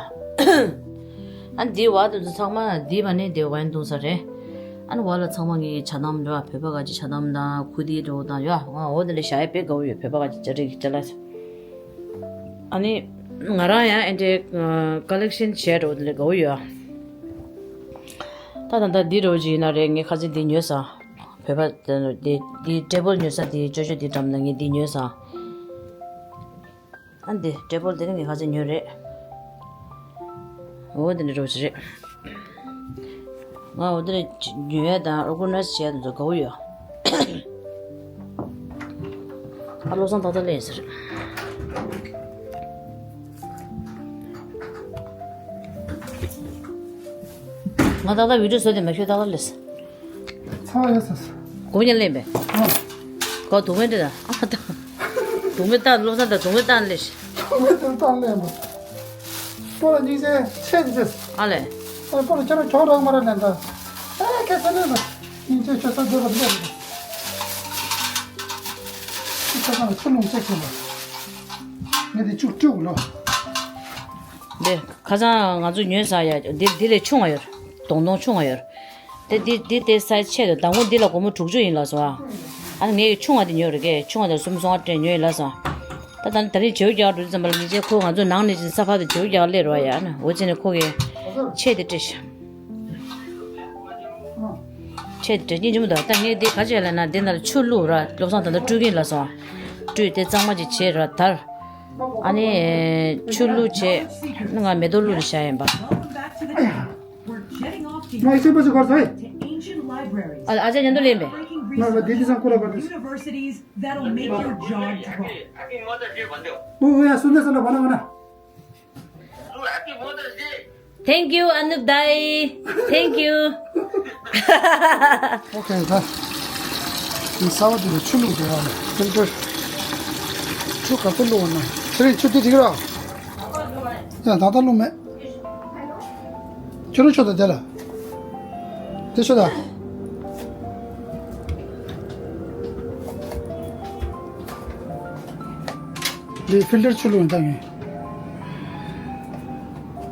ཨ་ནི་འདི་བ་དེ་ཚོ་ཚང་མ་འདི་བ་ནི་དེ་ཝའིན་བཏུང་ས་རེད། ཨ་ནི་བ་ལ་ཚང་མ་ངའི་ཇ་དམ་འདྲ་བོད་པ་ག་ཅིག་ཇ་དམ་དང་ཁུ་ཏི་འདྲ་བོ་དང་ཡོད། ང་འོ་དེ་འདྲ་བཞག་ཡས་དཔེ་དགའ་བོ་ཡོད། བོད་པ་ག་ཅིག་ཅ་རིགས་ཅ་ལག་ཨ་ནི་ང་རང་ཡང་ཨེ་འདྲའི་ཀ་ལེག་ཤན་བྱས་འགྲོ་དེ་འདྲ་དགའ་བོ་ཡོད། ད་ད་ད་འདི་འདྲ་བོ་ཅིག་ཡིན་ན་རེད། ངས་ཁ་ཚིག་འདི་ཉོས་སོང་། བོད་པ་འདི་འདི་ཊེ་བལ་ཉོ་ས་འདི་ཅོ་ཅོ་འདི་འགྲམ་ན་ངས་འདི་ཉོས་སོང་། ཨ་འདི་ཊེ་བལ་འདི་ནི་ངས་ཁ་ཚིག་ཉོས་རེད། འོ་འདི་འདྲ་འདྲ་བོ་ཅིག་རེད། ང་འོ་འདི་ནས་ཉོ་ཡ་དང་ཨོར་ག་ནའི་ཛི་བྱས་དེ་ཚོ་དགའ་བོ་ཡོད། ཨ་བློ་བཟང་ཏག་ཏག་སླེབས་ཟེར། ང་ཏག་ཏག་བི་ཌིའོ་བཟོས་ཏེ་མ་ཁྱོད་ཏག་ཏག་སླེབས། ཚང་ཡོད་ཟེར། དགུ་ཉིན་སླེབས་པས། ཨ། གོ་དུང་མེད་འདྲ་ད། ཨ་ད། དུང་མེད་ཏག་བློ་བཟང་ཏག་དུང་མེད་ཏག་སླེབས། དུང་མེད་ཏག་སླེབས་པ། སྤོ་ལ་སྙིང་རྗེ་ཆེ་ཆེ། ཨ་ལས། ཨ་སྤོ་ལ་ཁྱེད་རང་གྱོང་རག་མ་རག་ལན་ད། ཨ་ཁ་ས་ནས་ལ་སྙིང་རྗེ་ཆེ་ས་འདོད་པ་འདོད་པ། ཁྱི་ཁ་ས་ལ་ཆུ་ལུང་བཅད་ཁྱེར་ལ། ངས་དེ་བཅུག་བཅུག་ལོ། འདི་ཁ་སང་ང་ཚོ་ཉོས་ས་ཡ་འདི་འདི་ལས་ཆུང་བ་ཡོད། གདོང་གདོང་ཆུང་བ་ཡོད། དེ་འདི་འདི་དེ་སའི་ཆེད་དུ་དང་པོ་འདི་ལ་སྒོར་མོ་དྲུག་ཅུ་ཡིན་ལབ་སོང་ཨ། ཨ་ནི་ངས་ཆུང་བ་དེ་ཉོས་རེད་གས། ཆུང་བ་དེ་སུམ་སོང་ཨ་སྤྲད་ཉོས་ཡིན་ལབ་སོང་། ད་ད་ནི་ད་རིང་བྱེའུ་རྒྱག་འགྲོ་དུས་ཙམ་པ་ལ་ཉིན་བྱེད་ཁོ་ང་ཚོ་ནང་ནས་ཅིག་ས་ཕག་དེ་བྱེའུ་རྒྱག་སླེབས་རོགས་ཡ་ན་འོ་ཅེ་ནས་ཁོ་གིས་ཆེད་དེ་སྤྲད་ཤག་ཆེད་དེ་སྤྲད་སྙིང་རྗེ་མོ་འདུག་ད་ངས་འདི་ག་ཅེ་ལབ་ན་འདི་ནང་ལ་ཆུ་བླུགས་ར་བློ་བཟང་ད་ལྟ་སྤྲུལ་གིན་ལབ་སོང་། སྤྲུལ་དེ་གཙང་མ་ཅིག་བྱེད་ར་དར། ཨ་ནི་ཆུ་བླུགས་བྱས་ང་མེ་ཏོག་བླུགས་ལ་བཞག་ཡིན་པ། We're jetting off here ང་ཡི་སེམས་པ་ཞིག་གོ་རྩོད། to ancient libraries, ཨ་ཨ་ཅག་ཉན་དུ་ལེན་པས། breaking ང་ལ་དེ་དེ་research, སང་ཁོ་ལ་བར་དུ། universities that'll make your jaw drop. ཨོ་ཨོ་ཡ་སུ་འདྲ་ས་ལ་བ་ན་བ་ན། Thank you, Anup Dai. Thank you. ཨོ་ཁེ་ད། འདི་ས་བ་དེ་ལ་ཆུ་བླུགས་འདུག་བ་ནི་ཕིལ་ཏར། ཆུ་ག་ཚོད་བླུགས་བ་ན་ཚེ་རིང་ཆུ་དེ་འགྲིག་ར། ཡ་ད་ལྟ་བླུགས་མེད། ཁྱོད་རང་ཤོག་དང་དེ་ལ། དེ་ཤོག་དང་། འདི་ཕིལ་ཏར་ཆུ་བླུགས་ཡིན་ད་ངས།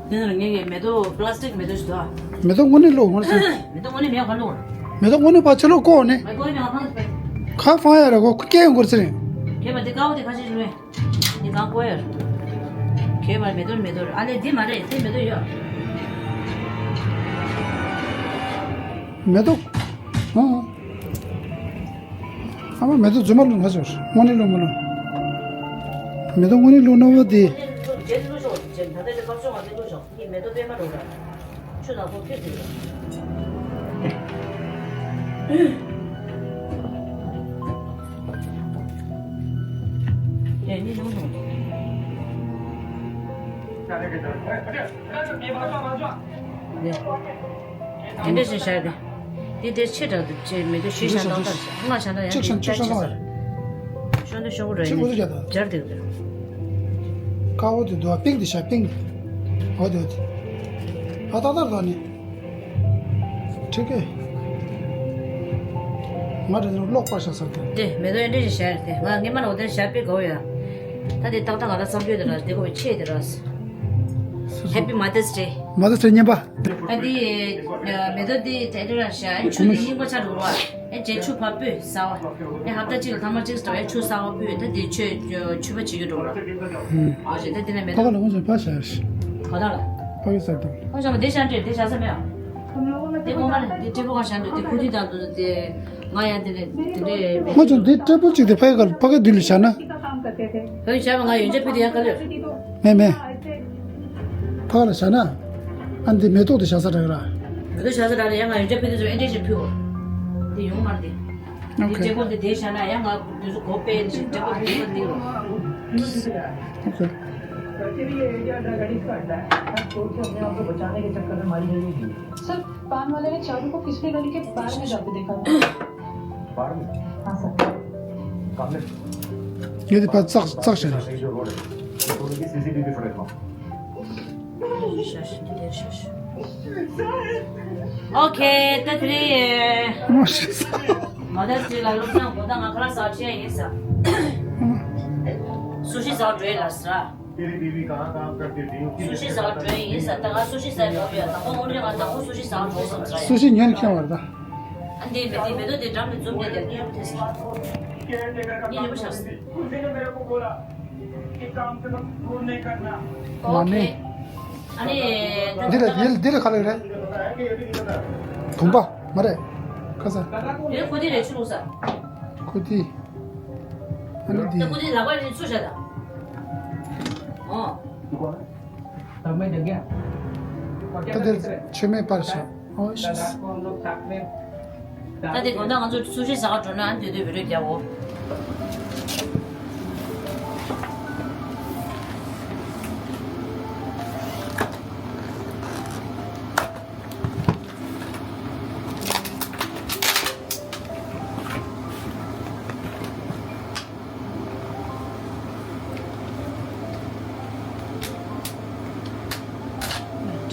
དེ་ནས་ངས་ངས་མེ་ཏོག་པ་ལ་སི་ཊིག་མེ་ཏོག་ཞིག་འདུག་ཨ། མེ་ཏོག་དངོས་གནས་བླུགས་དངོས་གནས། མེ་ཏོག་དངོས་གནས་མེད་པ་ག་བླུགས། མེ་ཏོག་དངོས་གནས་པ་ཆུ་བླུགས་བཀོག་ནས། མེ་ཏོག་དངོས་གནས་མེད་པ་ག་བླུགས། ཁ་ཕང་ཡ་ར་གོ་སྐད་ཡོང་གོ་རེ་ཟེར། ཁྱེད་པ་འདི་དཀར་པོ་དེ་ཁ་ཤས་ཞིག་རེད། འདི་གང་བཀོག་ཡོད། ཁྱེད་པ་མེ་ཏོག་མེ་ཏོག་ཨ་ལས་འདི་མ་རེད་དེ་མེ་ཏོག་ཡོད། མེ་ཏོག་ཨང་། ཨ་མ་མེ་ཏོག་རྫུན་མ་བླུགས་ན་ཆོག་དངོས་གནས་བླུགས་མ་བླུགས། མེ་ཏོག་དངོས་གནས་བླུགས་ན་བ་དེ། རྗེས་ལུས་ཤོག་རྗེས་ད་ལྟ་ཞིག་སྐབས་ཤོག་ང་ཚོ་བླུགས་ཤོག་ངས་མེ་ཏོག་པད་མ་འགྲོ་འདྲ། ཆུ་ནག་པོ་ཁྱེར་འདུག་ཡ་ནི་ལུང་ལུང་། དེ་འདྲ་ཞིག་བྱ་དེ། འདི་འདྲའི་ཆེ་དྲགས་འདུག་ཅེས་མེད་དུ་ཞུས་བྱ་འདང་དར་ཞིག་ང་བྱ་འདང་ཡང་འདི་ཅག་ཤོན་ཅག་ཤོན་ལ། ཤོན་དུ་ཤོག་རོ་ཡིན་ཅག་འུ་ཚོ་བྱ་དང་སྦྱར་འདུག་རེད། དཀར་པོ་དེ་འདུག་ཨ་པིང་དེ་བྱ་པིང་། འོ་དེ་འོ་དེ། ཨ་ཏག་ཏག་ལ་ནི། ཁྲིག་གེ། ང་དེ་ནི་གློག་པར་བྱ་ས་དེ། དེ་མེད་དུ་ཡང་འདྲ་ཞིག་བྱ་དེ་ང་སྔས་མ་ལ་འོ་དེ་བྱ་པིང་གོ་ཡ། ད་དེ་ཏག་ཏག་ང་ལ་བསམ་རྒྱུ་དེ་ར་དེ་གོ་བའི་ཆེ་དེ་ར། Happy Mother's Day. Mother's Day ཉན་པ། ཨ་འདི་མེ་ཏོག་འདི་དེ་འདྲ་ར་ཤ་ཨ་ཆུ་འདི་རྙིང་པ་ཆགས་འགྲོ་བ། ཨ་རྗེས་ཆུ་ཕར་སྤོས་ཟ་བ། ཨ་ཧབ་ཏ་གཅིག་ལ་ཐ་མ་གཅིག་ཟ་བ་ཨ་ཆུ་གསར་པ་སྤོས་ད་འདི་ཆུ་ཆུ་བ་བྱེད་རྒྱུ་འགྲོ་བ། ཨ་ཞེ་ད་འདི་ན་མེ་ཕ་ཏོག་ག་ལ་ངོ་ཚ་ཕ་ཤ་ཤ། ག་ད་ལ། ཕ་གི་ས་དང་། ཁོ་ཤ་མ་འདི་ཤ་འདྲེ་འདི་ཤ་ས་མེ་ཨ། འདི་ངོ་མ་ལ་འདི་ཏྲེ་པོ་ག་ཤ་འདྲེ་འདི་ཁུ་འདི་དང་འདི་ང་ཡང་འདི་ནས་འདི་འདྲེ། ང་ཚོ་འདི་ཏྲེ་པོ་གཅིག་དེ་ཕ་གི་ག་ཕ་གི་འདི་ལ་ཤ་ན། ཕ་གི་ཤ་མ་ང་ཡོན་ཆབ་ཕུད་དེ་ཡང་ག་ལེར། མེ་མེ། ཕ་ག་ལ་བཞག་ན། ཨ་འདི་མེ་ཏོག་དེ་བཞག་ས་དྲག་ར། མེ་ཏོག་བཞག་ས་དྲག་ལ་ཡང་ང་ཡོན་ཆབ་ཕུད་དེ་ཚོ་ཨེ་འདྲས་ཞིག་ཕུལ་བ། འདི་ཡོང་མ་འདི། འདི་ཨོ་ཁེ། ལྕེ་སྒོ་འདི་བསྡད་བཞག་ན་ཡང་ང་འདི་ཚོ་གོ་པས་འདི་ལྕེ་སྒོ་འདི་མ་འདི་རོ། ཨོ་ཁེ། सर, पान वाले ने चारू को पिछले गली के बाहर में जाते देखा था। बाहर में? हाँ सर। कमरे? ये तो बात सच सच है। ये दोनों की सीसीटीवी फुटेज मंगाओ। ཨོ་ཁེ། ད་དེ་རིང་མོ་ཤི་ས། མ་ད་དེ་ལ་བློ་བཟང་གོ་ད་ང་ཁ་ལག་ཟ་བྱས་ཡིན་ས། སུ་ཤི་ཟ་འགྲོ་ཡ་ལ་ས། तेरी बीवी कहाँ काम करती थी? उसकी सुशी साग ड्राई ये सत्ता का सुशी साग हो गया। तको उन्हें का तको सुशी साग हो सकता है। सुशी न्यन क्या वाला? अंदे में दे में तो दे ड्रम में जुम दे दे ये टेस्ट। ये जो शख्स। उसने मेरे को बोला कि काम से दूर नहीं करना। माने। अरे दिल दिल दिल खा ले रे। तुम्बा मरे। कसा? ये खुद ही रेचू सा। खुद ही। ཨ་ནི་འདི། ད་ཁོ་འདི་ལག་པ་ནས་ཚུར་བཞག་དང་། ཨོ། ད་དེ་མཆོད་མེ་སྤར་བྱས། ཨོ་ཤི། ད་དེ་དགོང་དག་ང་ཚོ་སུ་ཤི་ཟ་ག་འགྲོ་ན་ཨ་ནི་དེ་དུས་བི་ཌིའོ་རྒྱག་འོ།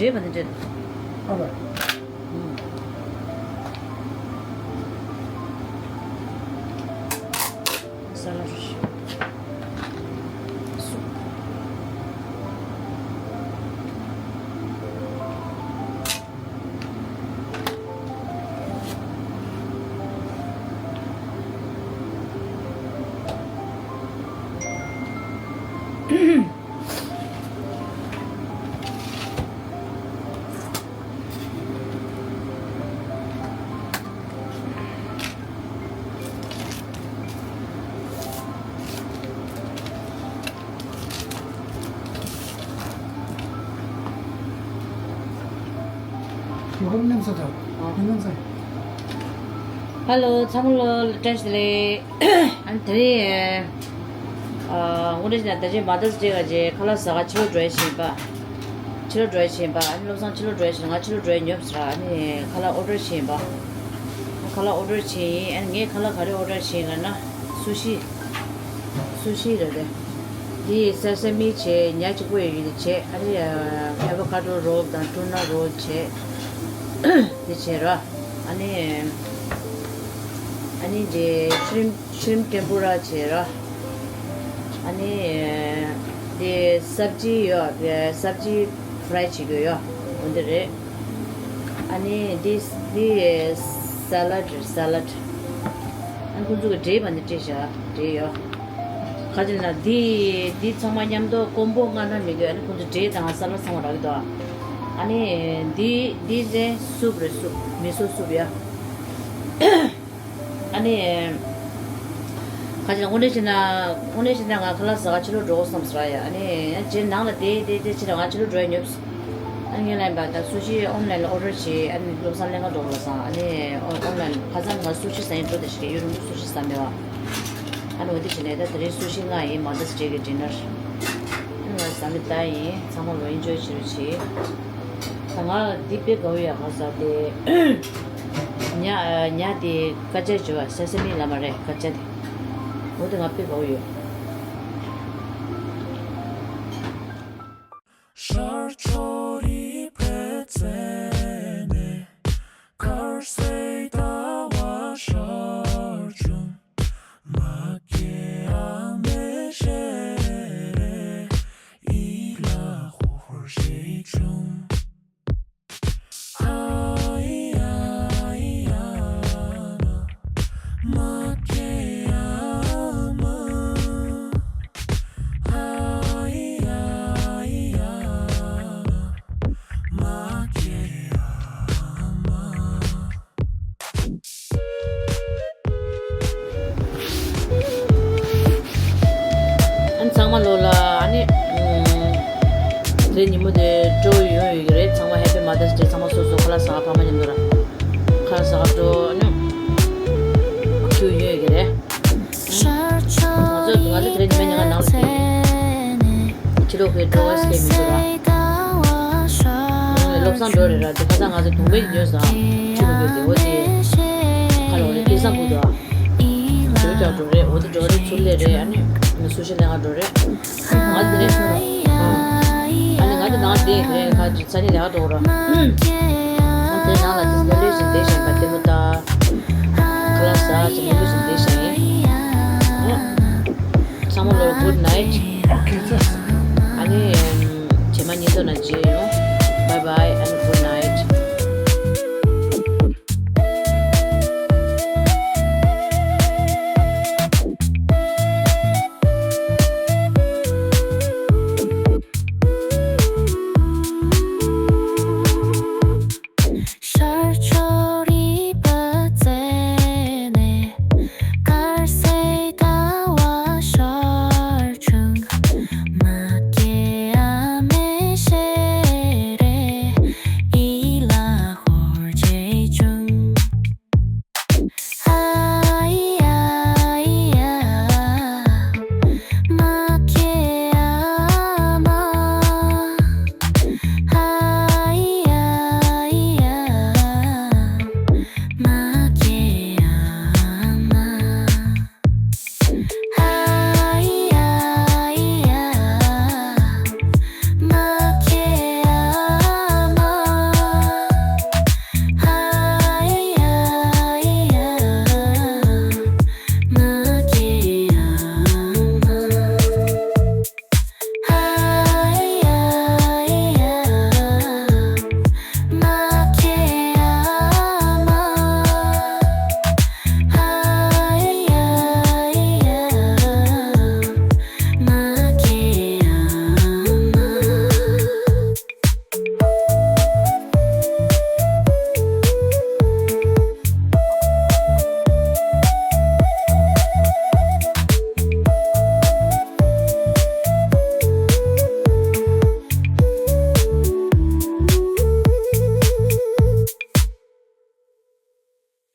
རེད་པ་འདི་འདྲ། ཨ་ལ། ཨུམ། ས་ལ་རུ་ཤི། སུ། Hello, ཚང་མ་ལོ་བཀྲ་ཤིས་བདེ་ལེགས། ཨ་ནི་དེ་རིང་ཨ་དངོས་གནས་བྱས་ན་ད་ཅི་མ་ད་ཟེར་བྱས་ཁ་ལག་ཟ་ག་ཕྱི་ལོགས་འགྲོ་ཡ་ཞིག་ཡིན་པ། ཕྱི་ལོགས་འགྲོ་ཡ་ཞིག་ཡིན་པ། ཨ་ནི་བློ་བཟང་ཕྱི་ལོགས་འགྲོ་ཡ་ཞིག་ང་ཕྱི་ལོགས་འགྲོ་ཡ་ཉོབ་ཟེར། ཨ་ནི་ཁ་ལག་ཨོ་ཌར་བྱས་ཡིན་པ། ཁ་ལག་ཨོ་ཌར་བྱས་ཡིན། ཨ་ནི་ངས་ཁ་ལག་ག་རེ་ཨོ་ཌར་བྱས་ཡིན་ལབ་ན་སུ་ཤི། སུ་ཤི་རེད་དེ། འདི་ས་ས་མི་བྱས། ཉ་གཅིག་པོ་ཡོད་ཀྱི་འདི་བྱས། ཨ་ནི་ཨ་ཨ་བོ་ཁ་ཌོ་རོལ་དང་ཀྲུ་ན་རོལ་བྱས། འདི་བྱས་ར། ཨ་ནི་ཨ་ནི་འདི་ཤྲིམ་ཤྲིམ་ཊེམ་པུ་ར་བྱས་ར། ཨ་ནི་འདི་སབ་ཇི་ཡོད། སབ་ཇི་ཕ་རའི་བྱེད་རྒྱུ་ཡོད། འོ་འདི་རེད། ཨ་ནི་འདི་འདི་ས་ལ་ཌི་རེད། ས་ལ་ཌི། ཨ་ནི་ཁོང་ཚོ་གི་འབྲས་མ་འདི་སྤྲད་བཞག་འབྲས་ཡོད། ག་ཅི་ལབ་ན་འདི་འདི་ཚང་མ་མཉམ་དུ་ཀོམ་པོ་ལྔ་ན་མི་དགོས། ཨ་ནི་ཁོང་ཚོ་འབྲས་དང་ས་ལ་ཌི་ཚང་མ་རག་གི་འདུག་ཨ་ནི་འདི་འདི་ཟེ་སུབ་རེད། སུབ། མི་སོ་སུབ་ཡ། ཨ་ནི་ག་ཅི་ལབ། དངོས་གནས་བྱས་ན་དངོས་གནས་བྱས་ན་ང་ཁ་ལག་ཟ་ག་ཕྱི་ལོགས་འགྲོ་དགོས་བསམ་ཟེར་ཡ། ཨ་ནི་རྗེས་ནང་ལ་བསྡད་བསྡད་བསྡད་ཕྱིར་ང་ཕྱི་ལོགས་འགྲོ་ཡ་ཉོབ། ཨ་ནི་ངས་ལབ་པ་ད་སུ་ཤི་ཨོན་ལན་ལ་ཨོ་ཌར་བྱས། ཨ་ནི་བློ་བཟང་ལེན་ག་འགྲོ་དགོས་ལབ་སོང་། ཨ་ནི་ཨོན་ལན་ཁ་སང་ང་སུ་ཤི་ཟ་ཡིན་འགྲོ་དེ་ཞིག་ཡུ་རུ་སུ་ཤི་ཟ་མེད་བ། ཨ་ནི་འོ་དེ་བྱས་ནས་ད་དེ་རིང་སུ་ཤི་ང་ཡིན། མ་ད་སི་ཌེ་གི་ཌི་ནར། ཨ་ནི་ང་ཟ་མི་ད་ཡིན། ཚང་མ་ལོ་ཨིན་ཇོའི་བྱེད་རོགས་བྱེད། ད་ང་འདི་དཔེ་དགའ་བོ་ཡ། ག་ཟ་དེ་ཉ་ཉ་དེ་ཀ་ཅ་བྱོས་བ། ས་ས་མི་ལ་མ་རེད། ཀ་ཅ་དེ། འོ་དེ་ང་དཔེ་དགའ་བོ་ཡོད། ཤར་ཕྱོགས་རི་བོའི་རྩེ་ནས། དཀར་གསལ་ཟླ་བ་ཤར་བྱུང་། མ་སྐྱེས་ཨ་མའི་ཞལ་རས། ཡིད་ལ་ཧོར་ཧོར་ཞིག་བྱུང་། ཨ་ནི་ཚང་མ་ལོ་ལ་ཨ་ནི་ཨུམ་དེ་ཉིན་མོ་དེ་སྤྲོ་ཡོང་ཡོད་ཀྱི་རེད། ཚང་མ་ཧེ་པི་མ་ད་སི་ཌེ། ཚང་མ་སོ་སོ་ཁ་ལག་ཟ་ག་ཕ་མ་མཉམ་དུ་ར་ཁ་ལག་ཟ་ག་འགྲོ། ཨ་ནི་ཁྱོད་ཡོང་ཡོད་ཀྱི་རེད། ང་ཚོ་ང་ཚོ་དེ་རིང་ཉི་མ་ཉལ་ཁང་ནང་ལ་བསྡད། ཕྱི་ལོགས་ཀྱི་འགྲོ་བ་སྐད་མི་འདུག་ར། བློ་བཟང་འགྲོ་རེད་ར། དེ་ཁ་སང་ང་ཚོ་དུང་བས་ཉོས་སོང་། ཕྱི་ལོགས་ཀྱི་དེ་འོ་དེ་ཁ་ལོ་རེ་སྐལ་བཟང་ཕུག་ཏུ་འགྲོ་ཀྱང་འགྲོ་རེད། འོ་དེ་འགྲོ་རེད། ཚུར་སླེབས་རེད། ཨ་ནི་སུ་ཤི་ལེན་ག་འགྲོ་རེད། ང་དེ་རིང་ཚུར་ར། ཨ་ནི་ང་དེ་ནང་བསྡད་རེད། ཁ་ཅིག་ས་ནི་ལས་ཀ་འགྲོ་ར། ང་དེ་ནང་ལ་དེ་ལོ་ལོས་ཤིག་བསྡད་བཞིན་པ་དེ་མོ་ད། ཁ་ལག་ཟ་ཅིག་ལོ་ལོས་ཤིག་བསྡད་བཞིན་ཡིན། ཚང་མ་ལོ་good night།